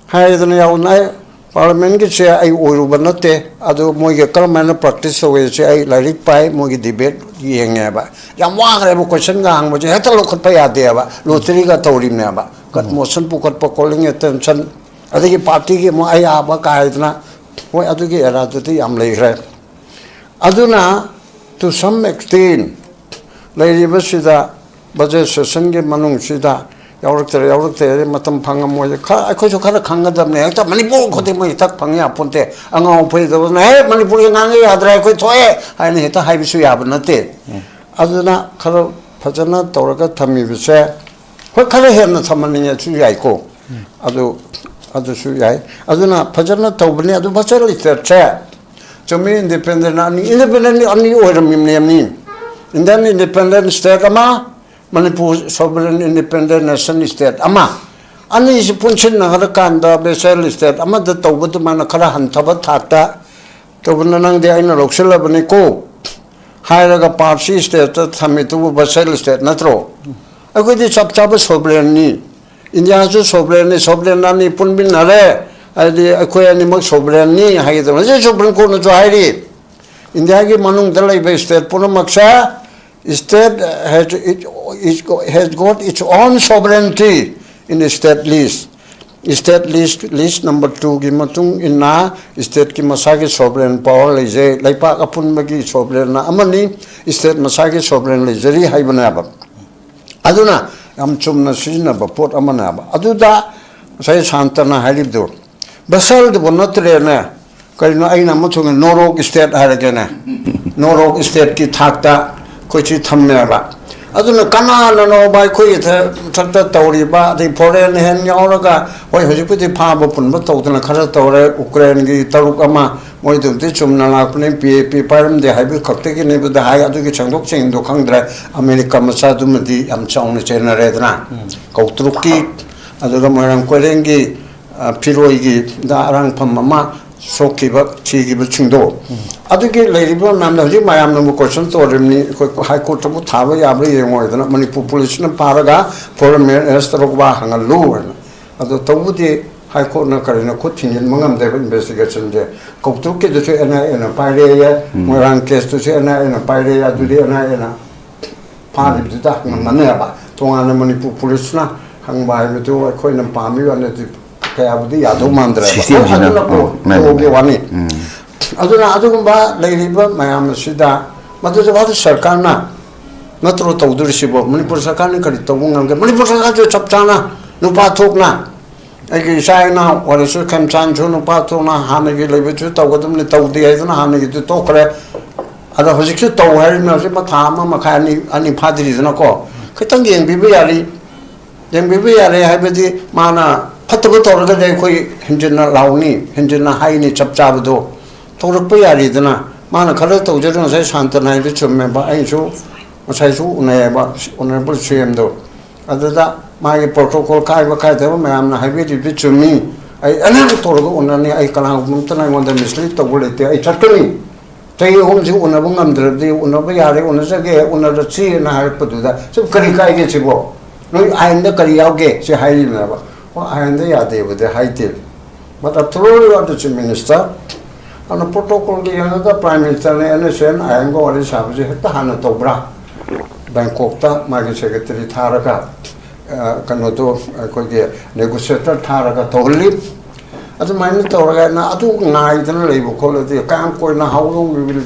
ꯍꯥꯏꯗꯅ ꯌꯥꯎꯅ꯫ ꯄꯥꯔꯂꯤꯌꯥꯃꯦꯟꯒꯤꯁꯦ ꯑꯩ ꯑꯣꯏꯔꯨꯕ ꯅꯠꯇꯦ, ꯑꯗꯨ ꯃꯣꯏꯒꯤ ꯀꯔꯝ ꯍꯥꯏꯅ ꯄ꯭ꯔꯦꯛꯇꯤꯁ ꯇꯧꯋꯦꯁꯦ ꯑꯩ ꯂꯥꯏꯔꯤꯛ ꯄꯥꯏ, ꯃꯣꯏꯒꯤ ꯗꯤꯕꯦꯠ ꯌꯦꯡꯉꯦꯕ꯫ ꯌꯥꯝ ꯋꯥꯈ꯭ꯔꯦꯕ, ꯀꯣꯏꯁꯟꯒ ꯍꯪꯕꯁꯦ ꯍꯦꯛꯇ ꯂꯧꯈꯠꯄ ꯌꯥꯗꯦꯕ, ꯂꯣꯇꯔꯤꯒ ꯇꯧꯔꯤꯕꯅꯦꯕ꯫ ꯀꯠ ꯃꯣꯁꯟ ꯄꯨꯈꯠꯄ, ꯀꯣꯂꯤꯡ ꯑꯦꯇꯦꯟꯁꯟ, ꯑꯗꯒꯤ ꯄꯥꯔꯇꯤꯒꯤ ꯑꯃꯨꯛ ꯑꯌꯥꯕ ꯀꯥꯏꯗꯅ, ꯍꯣꯏ, ꯑꯗꯨꯒꯤ ꯑꯦꯔꯥꯗꯨꯗꯤ ꯌꯥꯝ ꯂꯩꯈ꯭ꯔꯦ꯫ ꯑꯗꯨꯅ to some extent ꯂꯩꯔꯤꯕꯁꯤꯗ ꯕꯖꯦꯠ ꯁꯦꯁꯟꯒꯤ ꯃꯅꯨꯡꯁꯤꯗ ꯌꯥꯎꯔꯛꯇꯔꯦ, ꯌꯥꯎꯔꯛꯇꯔꯦ, ꯃꯇꯝ ꯐꯪꯉꯝꯃꯣꯏ꯫ ꯈꯔ, ꯑꯩꯈꯣꯏꯁꯨ ꯈꯔ ꯈꯪꯒꯗꯕꯅꯦ꯫ ꯍꯦꯛꯇ ꯃꯅꯤꯄꯨꯔ ꯈꯨꯗꯤꯡꯃꯛ ꯍꯦꯛꯇ ꯐꯪ ꯌꯥꯄꯣꯟꯇꯦ꯫ ꯑꯉꯥꯎ ꯑꯐꯩꯗꯕꯅ, "ꯍꯦ, ꯃꯅꯤꯄꯨꯔꯒꯤ ꯉꯥꯡꯉ ꯌꯥꯗ꯭ꯔꯦ, ꯑꯩꯈꯣꯏ ꯊꯣꯛꯑꯦ" ꯍꯥꯏꯅ ꯍꯦꯛꯇ ꯍꯥꯏꯕꯁꯨ ꯌꯥꯕ ꯅꯠꯇꯦ꯫ ꯑꯗꯨꯅ ꯈꯔ ꯐꯖꯅ ꯇꯧꯔꯒ ꯊꯝꯃꯤꯕꯁꯦ, ꯍꯣꯏ, ꯈꯔ ꯍꯦꯟꯅ ꯊꯝꯍꯟꯅꯤꯡꯉꯁꯨ ꯌꯥꯏꯀꯣ꯫ ꯑꯗꯨ, ꯑꯗꯨꯁꯨ ꯌꯥꯏ꯫ ꯑꯗꯨꯅ ꯐꯖꯅ ꯇꯧꯕꯅꯤ꯫ ꯑꯗꯨ ꯕꯖꯦꯠ ꯂꯤꯇꯔꯦꯆꯔꯁꯦ ꯆꯨꯝꯃꯤ, ꯏꯟꯗꯤꯄꯦꯟꯗꯦꯟ ꯑꯅꯤ, ꯏꯟꯗꯤꯄꯦꯟꯗꯦꯟ ꯑꯅꯤ ꯑꯣꯏꯔꯝꯃꯤꯕꯅꯦ꯫ ꯏꯟꯗꯤꯌꯟ ꯏꯟꯗꯤꯄꯦꯟꯗꯦꯟ ꯁ꯭ꯇꯦꯠ ꯑꯃ, Manipur sovereign independent nation state ꯑꯃ, ꯑꯅꯤꯁꯤ ꯄꯨꯟꯁꯤꯟꯅꯈ꯭ꯔꯀꯥꯟꯗ ꯕꯦꯁꯦꯜ ꯁ꯭ꯇꯦꯠ ꯑꯃꯗ ꯇꯧꯕ ꯑꯗꯨꯃꯥꯏꯅ ꯈꯔ ꯍꯟꯊꯕ ꯊꯥꯛꯇ ꯇꯧꯕꯅ, "ꯅꯪꯗꯤ ꯑꯩꯅ ꯂꯧꯁꯤꯜꯂꯕꯅꯤꯀꯣ" ꯍꯥꯏꯔꯒ ꯄꯥꯞꯁꯤ ꯁ꯭ꯇꯦꯠꯇ ꯊꯝꯃꯤꯗꯨꯕꯨ ꯕꯦꯁꯦꯜ ꯁ꯭ꯇꯦꯠ ꯅꯠꯇ꯭ꯔꯣ? ꯑꯩꯈꯣꯏꯗꯤ ꯆꯞ ꯆꯥꯕ ꯁꯣꯚꯔꯦꯟꯅꯤ꯫ ꯏꯟꯗꯤꯌꯥꯁꯨ ꯁꯣꯚꯔꯦꯟꯅꯤ, ꯁꯣꯚꯔꯦꯟ ꯑꯅꯤ ꯄꯨꯟꯃꯤꯟꯅꯔꯦ, ꯍꯥꯏꯗꯤ ꯑꯩꯈꯣꯏ ꯑꯅꯤꯃꯛ ꯁꯣꯚꯔꯦꯟꯅꯤ ꯍꯥꯏꯒꯗꯕꯅꯤ꯫ ꯍꯧꯖꯤꯛ ꯁꯨꯄ꯭ꯔꯤꯝ ꯀꯣꯔꯠꯅꯁꯨ ꯍꯥꯏꯔꯤ, ꯏꯟꯗꯤꯌꯥꯒꯤ ꯃꯅꯨꯡꯗ ꯂꯩꯕ ꯁ꯭ꯇꯦꯠ ꯄꯨꯝꯅꯃꯛꯁꯦ, state has, it, it has got its own sovereignty in state list. State list, list number two ꯒꯤ ꯃꯇꯨꯡ ꯏꯟꯅ ꯁ꯭ꯇꯦꯠꯀꯤ ꯃꯁꯥꯒꯤ ꯁꯣꯚꯔꯦꯟ ꯄꯋꯥꯔ ꯂꯩꯖꯩ, ꯂꯩꯄꯥꯛ ꯑꯄꯨꯟꯕꯒꯤ ꯁꯣꯚꯔꯦꯟꯅ ꯑꯃꯅꯤ, ꯁ꯭ꯇꯦꯠ ꯃꯁꯥꯒꯤ ꯁꯣꯚꯔꯦꯟ ꯂꯩꯖꯔꯤ ꯍꯥꯏꯕꯅꯦꯕ꯫ ꯑꯗꯨꯅ ꯌꯥꯝ ꯆꯨꯝꯅ ꯁꯤꯖꯤꯟꯅꯕ ꯄꯣꯠ ꯑꯃꯅꯦꯕ꯫ ꯑꯗꯨꯗ ꯉꯁꯥꯏ ꯁꯥꯟꯇꯅ ꯍꯥꯏꯔꯤꯕꯗꯨ, ꯕꯦꯁꯦꯜꯗꯨꯕꯨ ꯅꯠꯇ꯭ꯔꯦꯅꯦ, ꯀꯔꯤꯅꯣ ꯑꯩꯅ ꯑꯃ ꯊꯣꯡꯉꯦ, ꯅꯣꯔꯣꯛ ꯁ꯭ꯇꯦꯠ ꯍꯥꯏꯔꯒꯦꯅꯦ, ꯅꯣꯔꯣꯛ ꯁ꯭ꯇꯦꯠꯀꯤ ꯊꯥꯛꯇ ꯑꯩꯈꯣꯏ ꯁꯤ ꯊꯝꯃꯦꯕ꯫ ꯑꯗꯨꯅ ꯀꯅꯥꯅꯅꯣꯕ ꯑꯩꯈꯣꯏꯒꯤ ꯊ-, ꯃꯊꯛꯇ ꯇꯧꯔꯤꯕ, ꯑꯗꯩ ꯐꯣꯔꯦꯟ ꯍꯦꯟ ꯌꯥꯎꯔꯒ, ꯍꯣꯏ, ꯍꯧꯖꯤꯛꯄꯨꯗꯤ ꯐꯥꯕ ꯄꯨꯟꯕ ꯇꯧꯗꯅ ꯈꯔ ꯇꯧꯔꯦ, ꯎꯀ꯭ꯔꯦꯟꯒꯤ ꯇꯔꯨꯛ ꯑꯃ, ꯃꯣꯏꯗꯨꯕꯨꯗꯤ ꯆꯨꯝꯅ ꯂꯥꯛꯄꯅꯤ, ꯄꯤ ꯑꯦ ꯄꯤ ꯄꯥꯏꯔꯝꯗꯦ ꯍꯥꯏꯕ ꯈꯛꯇꯒꯤꯅꯦꯕꯨꯗꯤ ꯍꯥꯏ, ꯑꯗꯨꯒꯤ ꯁꯦꯡꯗꯣꯛ ꯁꯦꯡꯖꯤꯟꯗꯣ ꯈꯪꯗ꯭ꯔꯦ꯫ ꯑꯃꯦꯔꯤꯀꯥ ꯃꯆꯥꯗꯨꯃꯗꯤ ꯌꯥꯝ ꯆꯥꯎꯅ ꯆꯦꯟꯅꯔꯦꯗꯅ, ꯀꯧꯇ꯭ꯔꯨꯛꯀꯤ, ꯑꯗꯨꯒ ꯃꯣꯏꯔꯥꯡ ꯀꯣꯏꯔꯦꯡꯒꯤ, ꯑ, ꯐꯤꯔꯣꯏꯒꯤ ꯗ ꯑꯔꯥꯡꯐꯝ ꯑꯃ ꯁꯣꯛꯈꯤꯕ, ꯊꯤꯈꯤꯕꯁꯤꯡꯗꯣ꯫ ꯑꯗꯨꯒꯤ ꯂꯩꯔꯤꯕ ꯃꯌꯥꯝꯗ ꯍꯧꯖꯤꯛ ꯃꯌꯥꯝꯅꯕꯨ ꯀꯣꯏꯁꯟ ꯇꯧꯔꯤꯕꯅꯤ, ꯑꯩꯈꯣꯏ ꯍꯥꯏ ꯀꯣꯔꯠꯇꯕꯨ ꯊꯥꯕ ꯌꯥꯕ꯭ꯔꯥ ꯌꯦꯡꯉꯣ ꯍꯥꯏꯗꯅ, ꯃꯅꯤꯄꯨꯔ ꯄꯨꯂꯤꯁꯅ ꯐꯥꯔꯒ ꯐꯣꯔꯦꯟ ꯃꯤꯅꯤꯁꯇꯔ ꯋꯥ ꯍꯪꯍꯜꯂꯨ ꯍꯥꯏꯅ꯫ ꯑꯗꯣ ꯇꯧꯕꯗꯤ ꯍꯥꯏ ꯀꯣꯔꯠꯅ ꯀꯔꯤꯅ ꯈꯨꯠ ꯊꯤꯡꯖꯤꯟꯕ ꯉꯝꯗꯦꯕ ꯏꯟꯚꯦꯁꯇꯤꯒꯦꯁꯟꯁꯦ꯫ ꯀꯧꯇ꯭ꯔꯨꯛꯀꯤꯗꯨꯁꯨ ꯑꯦꯟ ꯑꯥꯏ ꯑꯦꯅ ꯄꯥꯏꯔꯦꯌꯦ, ꯎꯝ꯫ ꯃꯣꯏꯔꯥꯡ ꯀꯦꯁꯇꯨꯁꯨ ꯑꯦꯟ ꯑꯥꯏ ꯑꯦꯅ ꯄꯥꯏꯔꯦꯌꯦ, ꯑꯗꯨꯗꯤ ꯑꯦꯟ ꯑꯥꯏ ꯑꯦꯅ ꯐꯥꯔꯤꯕꯗꯨꯗ ꯉꯝꯃꯅꯦꯕ꯫ ꯇꯣꯉꯥꯟꯅ ꯃꯅꯤꯄꯨꯔ ꯄꯨꯂꯤꯁꯅ ꯍꯪꯕ ꯍꯥꯏꯕꯗꯨ ꯑꯩꯈꯣꯏꯅ ꯄꯥꯝꯃꯤꯕ ꯋꯥꯅꯗꯤ ꯀꯌꯥꯕꯨꯗꯤ ꯌꯥꯗꯧ ꯃꯥꯟꯗ꯭ꯔꯦꯕ꯫ ꯁꯤꯁꯇꯦꯝꯁꯤꯅ, ꯑꯗꯨꯅ ꯑꯣ, ꯃꯥꯅꯦ, ꯂꯣꯒꯤ ꯃꯥꯅꯦ꯫ ꯋꯥꯅꯤ꯫ ꯎꯝ꯫ ꯑꯗꯨꯅ ꯑꯗꯨꯒꯨꯝꯕ ꯂꯩꯔꯤꯕ ꯃꯌꯥꯝ ꯑꯁꯤꯗ ꯃꯗꯨꯗ ꯚꯥꯔꯠ ꯁꯔꯀꯥꯔꯅ ꯅꯠꯇ꯭ꯔꯣ ꯇꯧꯗꯣꯔꯤꯁꯤꯕꯣ? ꯃꯅꯤꯄꯨꯔ ꯁꯔꯀꯥꯔꯅ ꯀꯔꯤ ꯇꯧꯕ ꯉꯝꯒꯦ? ꯃꯅꯤꯄꯨꯔ ꯁꯔꯀꯥꯔꯁꯨ ꯆꯞ ꯆꯥꯅ ꯅꯨꯄꯥ ꯊꯣꯛꯅ ꯑꯩꯒꯤ ꯏꯆꯥ ꯏꯅꯥꯎ ꯑꯣꯏꯔꯁꯨ ꯈꯦꯝꯆꯥꯟꯁꯨ ꯅꯨꯄꯥ ꯊꯣꯛꯅ ꯍꯥꯟꯅꯒꯤ ꯂꯩꯕꯁꯨ ꯇꯧꯒꯗꯕꯅꯤ, ꯇꯧꯗꯦ ꯍꯥꯏꯗꯨꯅ ꯍꯥꯟꯅꯒꯤꯗꯨ ꯇꯣꯛꯈ꯭ꯔꯦ꯫ ꯑꯗꯣ ꯍꯧꯖꯤꯛꯁꯨ ꯇꯧ ꯍꯥꯏꯔꯤꯕꯅꯤ, ꯍꯧꯖꯤꯛ ꯃꯊꯥ ꯑꯃ ꯃꯈꯥꯏ ꯑꯅꯤ, ꯑꯅꯤ ꯐꯥꯗ꯭ꯔꯤꯗꯅꯀꯣ꯫ ꯈꯤꯇꯪ ꯌꯦꯡꯕꯤꯕ ꯌꯥꯔꯤ, ꯌꯦꯡꯕꯤꯕ ꯌꯥꯔꯦ ꯍꯥꯏꯕꯗꯤ ꯃꯥꯅ ꯐꯠꯇꯕ ꯇꯧꯔꯒꯗꯤ ꯑꯩꯈꯣꯏ ꯍꯦꯟꯖꯤꯟꯅ ꯂꯥꯎꯅꯤ, ꯍꯦꯟꯖꯤꯟꯅ ꯍꯥꯏꯅꯤ ꯆꯞ ꯆꯥꯕꯗꯣ꯫ ꯇꯧꯔꯛꯄ ꯌꯥꯔꯤꯗꯅ꯫ ꯃꯥꯅ ꯈꯔ ꯇꯧꯖꯔ, ꯉꯁꯥꯏ ꯁꯥꯟꯇꯅ ꯍꯥꯏꯗꯨ ꯆꯨꯝꯃꯦꯕ꯫ ꯑꯩꯁꯨ ꯉꯁꯥꯏꯁꯨ ꯎꯅꯩꯌꯦꯕ, ꯑꯣꯅꯔꯦꯕꯜ ꯁꯤ ꯑꯦꯝꯗꯣ꯫ ꯑꯗꯨꯗ ꯃꯥꯒꯤ ꯄ꯭ꯔꯣꯇꯣꯀꯣꯜ ꯀꯥꯏꯕ ꯀꯥꯏꯗꯕ ꯃꯌꯥꯝꯅ ꯍꯥꯏꯕꯤꯔꯤꯕꯗꯨ ꯆꯨꯝꯃꯤ꯫ ꯑꯩ ꯑꯅꯤꯔꯛ ꯇꯧꯔꯒ ꯎꯅꯅꯤ꯫ ꯑꯩ ꯀꯅꯥꯒꯨꯝꯕ ꯑꯃꯠꯇꯅ ꯑꯩꯉꯣꯟꯗ ꯃꯤꯁꯂꯤꯠ ꯇꯧꯕ ꯂꯩꯇꯦ꯫ ꯑꯩ ꯆꯠꯀꯅꯤ꯫ ꯆꯍꯤ ꯑꯍꯨꯝꯁꯤ ꯎꯅꯕ ꯉꯝꯗ꯭ꯔꯕꯗꯤ, ꯎꯅꯕ ꯌꯥꯔꯦ ꯎꯅꯖꯒꯦ, ꯎꯅꯔꯁꯤꯅ ꯍꯥꯏꯔꯛꯄꯗꯨꯗ ꯁꯤꯕꯨ ꯀꯔꯤ ꯀꯥꯏꯒꯦ ꯁꯤꯕꯣ? ꯅꯣꯏ ꯑꯥꯏꯟꯗ ꯀꯔꯤ ꯌꯥꯎꯒꯦ ꯁꯤ ꯍꯥꯏꯔꯤꯕꯅꯦꯕ꯫ ꯑꯣ, ꯑꯥꯏꯟꯗ ꯌꯥꯗꯦꯕꯨꯗꯤ ꯍꯥꯏꯗꯦ꯫ But after all, you are the chief minister. ꯑꯗꯨꯅ ꯄ꯭ꯔꯣꯇꯣꯀꯣꯜꯒꯤ ꯌꯦꯡꯉꯒ ꯄ꯭ꯔꯥꯏꯝ ꯃꯤꯅꯤꯁꯇꯔꯅ ꯑꯦꯟ ꯑꯦꯁ ꯑꯦꯟ ꯑꯥꯏ ꯑꯦꯟꯒ ꯋꯥꯔꯤ ꯁꯥꯕꯁꯦ ꯍꯦꯛꯇ ꯍꯥꯟꯅ ꯇꯧꯕ꯭ꯔꯥ? ꯕꯦꯡꯀꯣꯛꯇ ꯃꯥꯒꯤ ꯁꯦꯀ꯭ꯔꯦꯇꯔꯤ ꯊꯥꯔꯒ, ꯑ, ꯀꯩꯅꯣꯗꯣ, ꯑꯩꯈꯣꯏꯒꯤ ꯅꯦꯒꯣꯁꯤꯌꯦꯇꯔ ꯊꯥꯔꯒ ꯇꯧꯍꯜꯂꯤ꯫ ꯑꯗꯨꯃꯥꯏꯅ ꯇꯧꯔꯒ ꯅ ꯑꯗꯨ ꯉꯥꯏꯗꯅ ꯂꯩꯕ ꯈꯣꯠꯂꯗꯤ ꯀꯌꯥꯝ ꯀꯨꯏꯅ, how long we will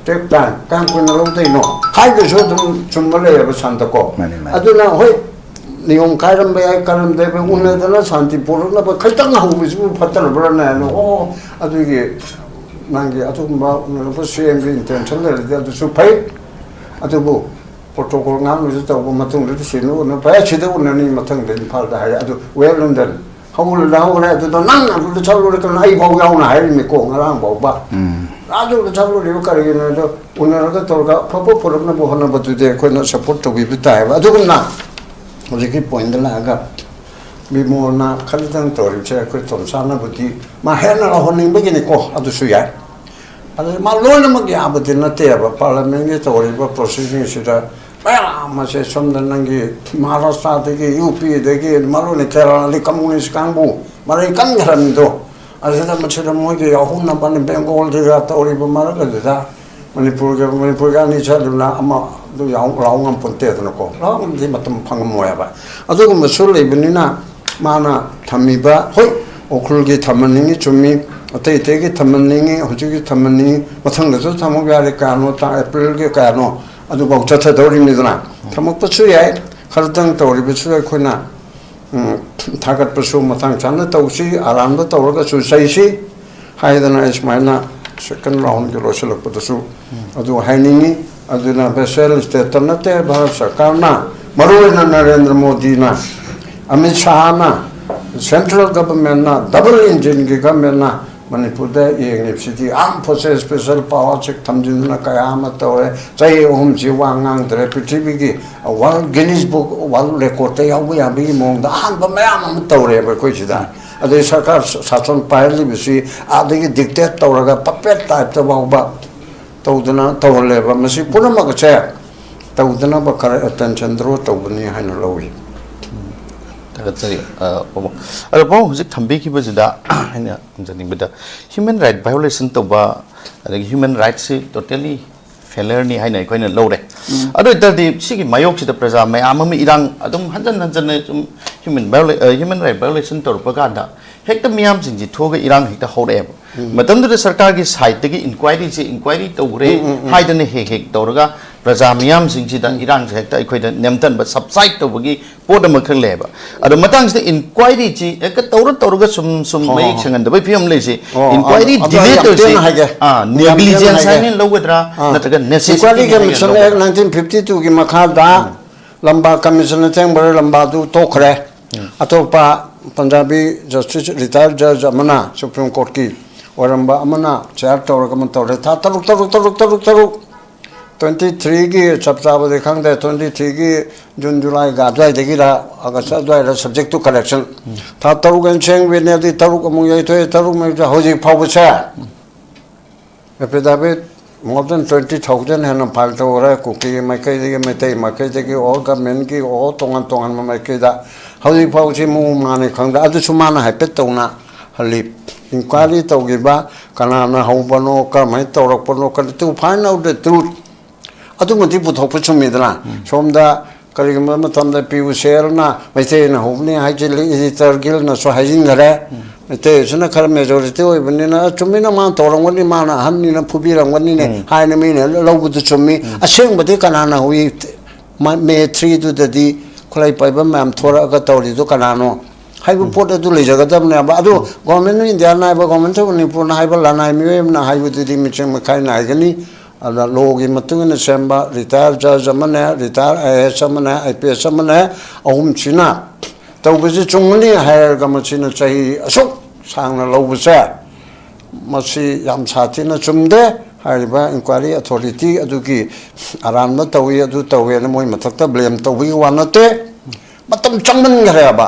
take time, ꯀꯌꯥꯝ ꯀꯨꯏꯅ ꯂꯧꯗꯣꯏꯅꯣ ꯍꯥꯏꯗꯨꯁꯨ ꯑꯗꯨꯝ ꯆꯨꯝꯕ ꯂꯩꯌꯦꯕ ꯁꯥꯟꯇꯀꯣ꯫ ꯃꯥꯅꯤ, ꯃꯥꯅꯤ꯫ ꯑꯗꯨꯅ ꯍꯣꯏ, ꯅꯤꯌꯣꯝ ꯀꯥꯏꯔꯝꯕ ꯌꯥꯏ, ꯀꯥꯏꯔꯝꯗꯦ, ꯎꯅꯗꯅ ꯁꯥꯟꯇꯤ ꯄꯨꯔꯛꯅꯕ ꯈꯤꯇꯪ ꯍꯧꯕꯁꯤꯕꯨ ꯐꯠꯇ꯭ꯔꯕ꯭ꯔꯥꯅꯦ ꯍꯥꯏꯅ꯫ ꯑꯣ, ꯑꯗꯨꯒꯤ ꯅꯪꯒꯤ ꯑꯗꯨꯒꯨꯝꯕ ꯎꯅꯔꯛꯄ ꯁꯤ ꯑꯦꯝꯒꯤ ꯏꯟꯇꯦꯟꯁꯟ ꯂꯩꯔꯗꯤ ꯑꯗꯨꯁꯨ ꯐꯩ꯫ ꯑꯗꯨꯕꯨ ꯄ꯭ꯔꯣꯇꯣꯀꯣꯜ ꯉꯥꯛꯅꯁꯨ ꯇꯧꯕ ꯃꯇꯨꯡꯗꯗꯤ ꯁꯤꯅ ꯎꯅ ꯐꯩ, ꯁꯤꯗ ꯎꯅꯅꯤ ꯃꯊꯪꯗ ꯏꯝꯐꯥꯜꯗ ꯍꯥꯏꯔꯦ꯫ ꯑꯗꯨ ꯋꯦꯜ ꯅꯟꯗꯟ ꯍꯧꯔꯦ, ꯍꯧꯔꯦ꯫ ꯑꯗꯨꯗ ꯅꯪ ꯑꯗꯨꯗ ꯆꯠꯂꯨꯔꯦ ꯀꯩꯅꯣ? ꯑꯩ ꯐꯥꯎ ꯌꯥꯎꯅ ꯍꯥꯏꯔꯤꯅꯤꯀꯣ ꯉꯔꯥꯡ ꯐꯥꯎꯕ꯫ ꯎꯝ꯫ ꯑꯗꯨꯗ ꯆꯠꯂꯨꯔꯤꯕ ꯀꯔꯤꯒꯤꯅꯣ? ꯑꯗꯣ ꯎꯅꯔꯒ ꯇꯧꯔꯒ ꯑꯐꯕ ꯄꯨꯔꯛꯅꯕ ꯍꯣꯠꯅꯕꯗꯨꯗꯤ ꯑꯩꯈꯣꯏꯅ ꯁꯞꯄꯣꯔꯠ ꯇꯧꯕꯤꯕ ꯇꯥꯏꯌꯦꯕ꯫ ꯑꯗꯨꯒꯨꯝꯅ ꯍꯧꯖꯤꯛꯀꯤ ꯄꯣꯏꯟꯗ ꯂꯥꯛꯑꯒ ꯕꯤꯃꯣꯜꯅ ꯈꯖꯤꯛꯇꯪ ꯇꯧꯔꯤꯕꯁꯦ ꯑꯩꯈꯣꯏ ꯇꯣꯝꯁꯥꯅꯕꯨꯗꯤ ꯃꯥ ꯍꯦꯟꯅ ꯂꯧꯍꯟꯅꯤꯡꯕꯒꯤꯅꯤꯀꯣ, ꯑꯗꯨꯁꯨ ꯌꯥꯏ꯫ ꯑꯗꯨ ꯃꯥ ꯂꯣꯏꯅꯃꯛ ꯌꯥꯕꯗꯤ ꯅꯠꯇꯦꯕ꯫ ꯄꯥꯔꯂꯤꯌꯥꯃꯦꯟꯒꯤ ꯇꯧꯔꯤꯕ ꯄ꯭ꯔꯣꯁꯦꯁꯤꯡꯁꯤꯗ ꯃꯌꯥꯝ ꯑꯃꯁꯦ ꯁꯣꯝꯗ ꯅꯪꯒꯤ ꯃꯍꯥꯔꯥꯁꯇ꯭ꯔꯥꯗꯒꯤ, ꯌꯨ ꯄꯤꯗꯒꯤ, ꯃꯔꯨ ꯑꯣꯏꯅ ꯀꯦꯔꯂꯥꯒꯤ ꯀꯝꯃꯨꯅꯤꯁ ꯀꯥꯡꯕꯨ ꯃꯔꯩ ꯀꯟꯈ꯭ꯔꯕꯅꯤꯗꯣ꯫ ꯑꯁꯤꯗ ꯃꯁꯤꯗ ꯃꯣꯏꯒꯤ ꯌꯥꯍꯧꯅꯕꯅꯤ ꯕꯦꯡꯒꯣꯜꯒꯤꯒ ꯇꯧꯔꯤꯕ ꯃꯔꯛ ꯑꯗꯨꯗ ꯃꯅꯤꯄꯨꯔꯒ, ꯃꯅꯤꯄꯨꯔꯒ ꯑꯅꯤ ꯆꯠꯂꯨꯅ ꯑꯃ ꯑꯗꯨ ꯌꯥꯎ-, ꯂꯥꯎ ꯉꯝꯄꯣꯟꯇꯦꯗꯅꯀꯣ꯫ ꯂꯥꯎ ꯉꯝꯗꯤ ꯃꯇꯝ ꯐꯪꯉꯝꯃꯣꯏ ꯍꯥꯏꯕ꯫ ꯑꯗꯨꯒꯨꯝꯕꯁꯨ ꯂꯩꯕꯅꯤꯅ ꯃꯥꯅ ꯊꯝꯃꯤꯕ, ꯍꯣꯏ, ꯎꯈ꯭ꯔꯨꯜꯒꯤ ꯊꯝꯍꯟꯅꯤꯡꯉꯤ, ꯆꯨꯝꯃꯤ, ꯑꯇꯩ ꯑꯇꯩꯒꯤ ꯊꯝꯍꯟꯅꯤꯡꯉꯤ, ꯍꯧꯖꯤꯛꯀꯤ ꯊꯝꯍꯟꯅꯤꯡꯉꯤ, ꯃꯊꯪꯗꯁꯨ ꯊꯝꯃꯛ ꯌꯥꯔꯦ꯫ ꯀꯌꯥꯅꯣ, ꯇꯥꯡ ꯑꯦꯄ꯭ꯔꯤꯜꯒꯤ ꯀꯌꯥꯅꯣ ꯑꯗꯨꯐꯥꯎ ꯆꯠꯊꯗꯧꯔꯤꯕꯅꯤꯗꯅ꯫ ꯊꯝꯃꯛꯄꯁꯨ ꯌꯥꯏ, ꯈꯔꯇꯪ ꯇꯧꯔꯤꯕꯁꯨ ꯑꯩꯈꯣꯏꯅ ꯎꯝ, ꯊꯥꯒꯠꯄꯁꯨ ꯃꯇꯥꯡ ꯆꯥꯅ ꯇꯧꯁꯤ, ꯑꯔꯥꯟꯕ ꯇꯧꯔꯒꯁꯨ ꯆꯩꯁꯤ ꯍꯥꯏꯗꯅ ꯑꯩ ꯁꯨꯃꯥꯏꯅ ꯁꯦꯀꯦꯟ ꯔꯥꯎꯟꯒꯤ ꯂꯣꯏꯁꯤꯜꯂꯛꯄꯗꯁꯨ ꯑꯗꯨ ꯍꯥꯏꯅꯤꯡꯉꯤ꯫ ꯑꯗꯨꯅ ꯕꯦꯁꯦꯜ ꯁ꯭ꯇꯦꯠꯇ ꯅꯠꯇꯦ, ꯚꯥꯔꯠ ꯁꯔꯀꯥꯔꯅ, ꯃꯔꯨꯑꯣꯏꯅ ꯅꯔꯦꯟꯗ꯭ꯔ ꯃꯣꯗꯤꯅ, ꯑꯃꯤꯠ ꯁꯥꯍꯅ, ꯁꯦꯟꯇ꯭ꯔꯦꯜ ꯒꯚꯔꯟꯃꯦꯟꯅ, ꯗꯕꯜ ꯏꯟꯖꯤꯟꯒꯤ ꯒꯚꯔꯟꯃꯦꯟꯅ ꯃꯅꯤꯄꯨꯔꯗ ꯌꯦꯡꯂꯤꯕꯁꯤꯗꯤ ꯑꯥꯔꯝ ꯐꯣꯔꯁꯦꯁ ꯏꯁꯄꯦꯁꯦꯜ ꯄꯥꯋꯔꯁꯦ ꯊꯝꯖꯤꯟꯗꯨꯅ ꯀꯌꯥ ꯑꯃ ꯇꯧꯔꯦ꯫ ꯆꯍꯤ ꯑꯍꯨꯝꯁꯤ ꯋꯥ ꯉꯥꯡꯗ꯭ꯔꯦ꯫ ꯄ꯭ꯔꯤꯊꯤꯕꯤꯒꯤ ꯋꯥꯔꯜ ꯒꯤꯅꯤꯁ ꯕꯨꯛ ꯋꯥꯔꯜ ꯔꯦꯀꯣꯔꯠꯇ ꯌꯥꯎꯕ ꯌꯥꯕꯒꯤ ꯃꯑꯣꯡꯗ ꯑꯍꯥꯟꯕ ꯃꯌꯥꯝ ꯑꯃ ꯇꯧꯔꯦꯕ ꯑꯩꯈꯣꯏ ꯁꯤꯗ꯫ ꯑꯗꯩ ꯁꯔꯀꯥꯔ ꯁꯥꯁꯟ ꯄꯥꯏꯍꯜꯂꯤꯕꯁꯤ ꯑꯥꯗꯒꯤ ꯗꯤꯛꯇꯦꯠ ꯇꯧꯔꯒ ꯄꯄꯦꯠ ꯇꯥꯏꯞꯇ ꯐꯥꯎꯕ ꯇꯧꯗꯅ ꯇꯧꯍꯜꯂꯦꯕ꯫ ꯃꯁꯤ ꯄꯨꯝꯅꯃꯛ ꯑꯁꯦ ꯇꯧꯗꯅꯕ ꯈꯔ ꯑꯦꯇꯦꯟꯁꯟ ꯗ꯭ꯔꯣ ꯇꯧꯕꯅꯤ ꯍꯥꯏꯅ ꯂꯧꯏ꯫ ꯊꯥꯒꯠꯆꯔꯤ꯫ ꯑ, ꯄꯥꯕꯨꯡ꯫ ꯑꯗꯣ ꯄꯥꯕꯨꯡ ꯍꯧꯖꯤꯛ ꯊꯝꯕꯤꯈꯤꯕꯁꯤꯗ ꯑꯩꯅ ꯊꯝꯖꯅꯤꯡꯕꯗ, ꯍ꯭ꯌꯨꯃꯦꯟ ꯔꯥꯏꯠ ꯚꯥꯏꯑꯣꯂꯦꯁꯟ ꯇꯧꯕ, ꯑꯗꯒꯤ ꯍ꯭ꯌꯨꯃꯦꯟ ꯔꯥꯏꯠꯁꯤ ꯇꯣꯇꯦꯂꯤ ꯐꯦꯂꯔꯅꯤ ꯍꯥꯏꯅ ꯑꯩꯈꯣꯏꯅ ꯂꯧꯔꯦ꯫ ꯑꯗꯨ ꯑꯣꯏ ꯇꯥꯔꯗꯤ ꯁꯤꯒꯤ ꯃꯥꯌꯣꯛꯁꯤꯗ ꯄ꯭ꯔꯖꯥ ꯃꯌꯥꯝ ꯑꯃ ꯏꯔꯥꯡ ꯑꯗꯨꯝ ꯍꯟꯖꯟ ꯍꯟꯖꯟꯅ ꯁꯨꯝ ꯍ꯭ꯌꯨꯃꯦꯟ ꯚꯥꯏꯑꯣꯂꯦ-, ꯑ, ꯍ꯭ꯌꯨꯃꯦꯟ ꯔꯥꯏꯠ ꯚꯥꯏꯑꯣꯂꯦꯁꯟ ꯇꯧꯔꯛꯄ ꯀꯥꯟꯗ ꯍꯦꯛꯇ ꯃꯤꯌꯥꯝꯁꯤꯡꯁꯤ ꯊꯣꯛꯑꯒ ꯏꯔꯥꯡ ꯍꯦꯛꯇ ꯍꯧꯔꯛꯑꯦꯕ꯫ ꯃꯇꯝꯗꯨꯗ ꯁꯔꯀꯥꯔꯒꯤ ꯁꯥꯏꯠꯇꯒꯤ ꯏꯟꯀ꯭ꯋꯥꯏꯔꯤꯁꯦ, ꯏꯟꯀ꯭ꯋꯥꯏꯔꯤ ꯇꯧꯈ꯭ꯔꯦ ꯍꯥꯏꯗꯅ ꯍꯦꯛ ꯍꯦꯛ ꯇꯧꯔꯒ ꯄ꯭ꯔꯖꯥ ꯃꯤꯌꯥꯝꯁꯤꯡꯁꯤꯗ ꯏꯔꯥꯡꯁꯦ ꯍꯦꯛꯇ ꯑꯩꯈꯣꯏꯗ ꯅꯦꯝꯊꯟꯕ, ꯁꯕꯁꯥꯏꯠ ꯇꯧꯕꯒꯤ ꯄꯣꯠ ꯑꯃꯈꯛ ꯂꯩꯌꯦꯕ꯫ ꯑꯗꯣ ꯃꯇꯥꯡꯁꯤꯗ ꯏꯟꯀ꯭ꯋꯥꯏꯔꯤꯁꯤ ꯍꯦꯛꯇ ꯇꯧꯔ ꯇꯧꯔꯒ ꯁꯨꯝ ꯁꯨꯝ ꯍꯣ, ꯍꯣ, ꯃꯌꯦꯛ ꯍꯣ꯫ ꯁꯦꯡꯍꯟꯗꯕꯒꯤ ꯐꯤꯕꯝ ꯂꯩꯁꯦ꯫ ꯑꯣ, ꯏꯟꯀ꯭ꯋꯥꯏꯔꯤ ꯑꯗꯣ ꯑꯩ ꯗꯤꯂꯦ ꯌꯥꯝ ꯇꯧꯔꯤꯁꯦ, ꯇꯦꯟꯅ ꯍꯥꯏꯒꯦ꯫ ꯑꯥ, ꯌꯥꯝ ꯇꯦꯟꯅ ꯅꯦꯒ꯭ꯂꯤꯖꯦꯟꯁ ꯍꯥꯏꯒꯦ꯫ ꯍꯥꯏꯅ ꯂꯧꯒꯗ꯭ꯔꯥ, ꯑꯥ꯫ ꯅꯠꯇ꯭ꯔꯒ ꯏꯟꯀ꯭ꯋꯥꯏꯔꯤ ꯅꯦꯁꯦꯁꯤꯇꯤ ꯍꯥꯏꯅ ꯀꯃꯤꯁꯟ ꯑꯦꯛ ꯂꯧꯒꯗ꯭ꯔꯥ? ꯅꯥꯏꯟꯇꯤꯟ ꯐꯤꯐꯇꯤ ꯇꯨꯒꯤ ꯃꯈꯥꯗ ꯂꯝꯕꯥ ꯀꯃꯤꯁꯟ ꯑꯊꯦꯡꯕꯔ ꯂꯝꯕꯥꯗꯨ ꯇꯣꯛꯈ꯭ꯔꯦ꯫ ꯑꯇꯣꯞꯄ ꯄꯟꯖꯥꯕꯤ ꯖꯁꯇꯤꯁ, ꯔꯤꯇꯥꯌꯔ ꯖꯖ ꯑꯃꯅ, ꯁꯨꯄ꯭ꯔꯤꯝ ꯀꯣꯔꯠꯀꯤ ꯑꯣꯏꯔꯝꯕ ꯑꯃꯅ ꯆꯦꯌꯥꯔ ꯇꯧꯔꯒ ꯑꯃ ꯇꯧꯔꯦ꯫ ꯊꯥ ꯇꯔꯨꯛ, ꯇꯔꯨꯛ, ꯇꯔꯨꯛ, ꯇꯔꯨꯛ, ꯇꯔꯨꯛ, ꯇ꯭ꯋꯦꯟꯇꯤ ꯊ꯭ꯔꯤꯒꯤ ꯆꯞ ꯆꯥꯕꯗꯤ ꯈꯪꯗꯦ, ꯇ꯭ꯋꯦꯟꯇꯤ ꯊ꯭ꯔꯤꯒꯤ ꯖꯨꯟ, ꯖꯨꯂꯥꯏꯒ ꯑꯗꯨꯋꯥꯏꯗꯒꯤꯔ, ꯑꯥꯒꯁ ꯑꯗꯨꯋꯥꯏꯗ, subject to correction꯫ ꯊꯥ ꯇꯔꯨꯛ ꯑꯦꯟ ꯁꯦꯡꯕꯤꯅꯦ, ꯑꯗꯩ ꯇꯔꯨꯛ ꯑꯃꯨꯛ ꯌꯩꯊꯣꯛꯑꯦ, ꯇꯔꯨꯛ ꯃꯌꯨꯝꯗ ꯍꯧꯖꯤꯛ ꯐꯥꯎꯕꯁꯦ ꯑꯦꯐꯤꯗꯥꯚꯤꯠ more than twenty thousand ꯍꯦꯟꯅ ꯐꯥꯏꯜ ꯇꯧꯈ꯭ꯔꯦ꯫ ꯀꯨꯀꯤ ꯃꯥꯏꯀꯩꯗꯒꯤ, ꯃꯩꯇꯩ ꯃꯥꯏꯀꯩꯗꯒꯤ, ꯑꯣ ꯒꯃꯦꯟꯒꯤ, ꯑꯣ ꯇꯣꯉꯥꯟ ꯇꯣꯉꯥꯟꯕ ꯃꯥꯏꯀꯩꯗ꯫ ꯍꯧꯖꯤꯛ ꯐꯥꯎꯁꯤ ꯃꯑꯣꯡ ꯃꯥꯟꯅ ꯈꯪꯗꯦ꯫ ꯑꯗꯨꯁꯨ ꯃꯥꯅ ꯍꯥꯏꯐꯦꯠ ꯇꯧꯅ ꯍꯜꯂꯤ꯫ ꯏꯟꯀ꯭ꯋꯥꯏꯔꯤ ꯇꯧꯈꯤꯕ ꯀꯅꯥꯅ ꯍꯧꯕꯅꯣ, ꯀꯔꯝꯍꯥꯏꯅ ꯇꯧꯔꯛꯄꯅꯣ, ꯀꯔꯤ, to find out the truth꯫ ꯑꯗꯨꯃꯗꯤ ꯄꯨꯊꯣꯛꯄ ꯆꯨꯝꯃꯤꯗꯅ꯫ ꯁꯣꯝꯗ ꯀꯔꯤꯒꯨꯝꯕ ꯃꯇꯝꯗ ꯄꯤꯌꯨ ꯁꯦꯜꯅ ꯃꯩꯇꯩꯅ ꯍꯧꯕꯅꯤ ꯍꯥꯏꯖꯤꯜꯂꯤ, ꯏꯗꯤꯇꯔ ꯒꯤꯜꯅꯁꯨ ꯍꯥꯏꯖꯤꯟꯈꯔꯦ꯫ ꯃꯩꯇꯩꯁꯤꯅ ꯈꯔ ꯃꯦꯖꯣꯔꯤꯇꯤ ꯑꯣꯏꯕꯅꯤꯅ, "ꯑ, ꯆꯨꯝꯃꯤꯅ ꯃꯥꯅ ꯇꯧꯔꯝꯒꯅꯤ, ꯃꯥꯅ ꯑꯍꯟꯅꯤꯅ ꯐꯨꯕꯤꯔꯝꯒꯅꯤꯅꯦ" ꯍꯥꯏꯅ ꯃꯤꯅ ꯂꯧꯕꯗꯨ ꯆꯨꯝꯃꯤ꯫ ꯑꯁꯦꯡꯕꯗꯤ ꯀꯅꯥꯅ ꯍꯧꯏ? ꯃ-, ꯃꯦ ꯊ꯭ꯔꯤꯗꯨꯗꯗꯤ ꯈꯨꯠꯂꯥꯏ ꯄꯥꯏꯕ ꯃꯌꯥꯝ ꯊꯣꯔꯛꯑꯒ ꯇꯧꯔꯤꯗꯨ ꯀꯅꯥꯅꯣ ꯍꯥꯏꯕ ꯄꯣꯠ ꯑꯗꯨ ꯂꯩꯖꯒꯗꯕꯅꯦꯕ꯫ ꯑꯗꯨ Government of India ꯅ ꯍꯥꯏꯕ, Government of Manipur ꯅ ꯍꯥꯏꯕ, ꯂꯅꯥꯏ ꯃꯤꯑꯣꯏ ꯑꯃꯅ ꯍꯥꯏꯕꯗꯨꯗꯤ ꯃꯤꯆꯪ ꯃꯤꯈꯥꯏ ꯅꯥꯏꯒꯅꯤ꯫ ꯑꯗ ꯂꯣꯒꯤ ꯃꯇꯨꯡ ꯏꯟꯅ ꯁꯦꯝꯕ ꯔꯤꯇꯥꯌꯔ ꯖꯖ ꯑꯃꯅꯦ, ꯔꯤꯇꯥꯌꯔ ꯑꯥꯏ ꯑꯦ ꯑꯦꯁ ꯑꯃꯅꯦ, ꯑꯥꯏ ꯄꯤ ꯑꯦꯁ ꯑꯃꯅꯦ, ꯑꯍꯨꯝꯁꯤꯅ ꯇꯧꯕꯁꯤ ꯆꯨꯝꯒꯅꯤ ꯍꯥꯏꯔꯒ ꯃꯁꯤꯅ ꯆꯍꯤ ꯑꯁꯨꯛ ꯁꯥꯡꯅ ꯂꯧꯕꯁꯦ, ꯃꯁꯤ ꯌꯥꯝ ꯁꯥꯊꯤꯅ ꯆꯨꯝꯗꯦ꯫ ꯍꯥꯏꯔꯤꯕ ꯏꯟꯀ꯭ꯋꯥꯏꯔꯤ ꯑꯊꯣꯔꯤꯇꯤ ꯑꯗꯨꯒꯤ ꯑꯔꯥꯟꯕ ꯇꯧꯏ, ꯑꯗꯨ ꯇꯧꯏꯅ ꯃꯣꯏ ꯃꯊꯛꯇ ꯕ꯭ꯂꯦꯝ ꯇꯧꯕꯒꯤ ꯋꯥ ꯅꯠꯇꯦ꯫ ꯃꯇꯝ ꯆꯪꯃꯟꯈ꯭ꯔꯦꯕ꯫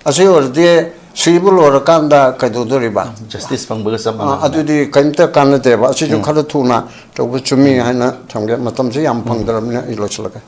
ꯑꯁꯤ ꯑꯣꯏꯔꯗꯤ ꯁꯤꯕ ꯂꯣꯏꯔꯀꯥꯟꯗ ꯀꯩꯗꯧꯗꯣꯔꯤꯕ? ꯖꯁꯇꯤꯁ ꯐꯪꯕꯒ ꯆꯞ ꯑ, ꯃꯥꯟꯅꯅ ꯑꯗꯨꯗꯤ ꯀꯔꯤꯝꯇ ꯀꯥꯟꯅꯗꯦꯕ꯫ ꯑꯁꯤꯁꯨ ꯈꯔ ꯊꯨꯅ ꯇꯧꯕ ꯆꯨꯝꯃꯤ ꯍꯥꯏꯅ ꯊꯝꯒꯦ꯫ ꯃꯇꯝꯁꯤ ꯌꯥꯝ ꯐꯪꯗ꯭ꯔꯕꯅꯤꯅ ꯑꯩ ꯂꯣꯏꯁꯤꯜꯂꯒꯦ꯫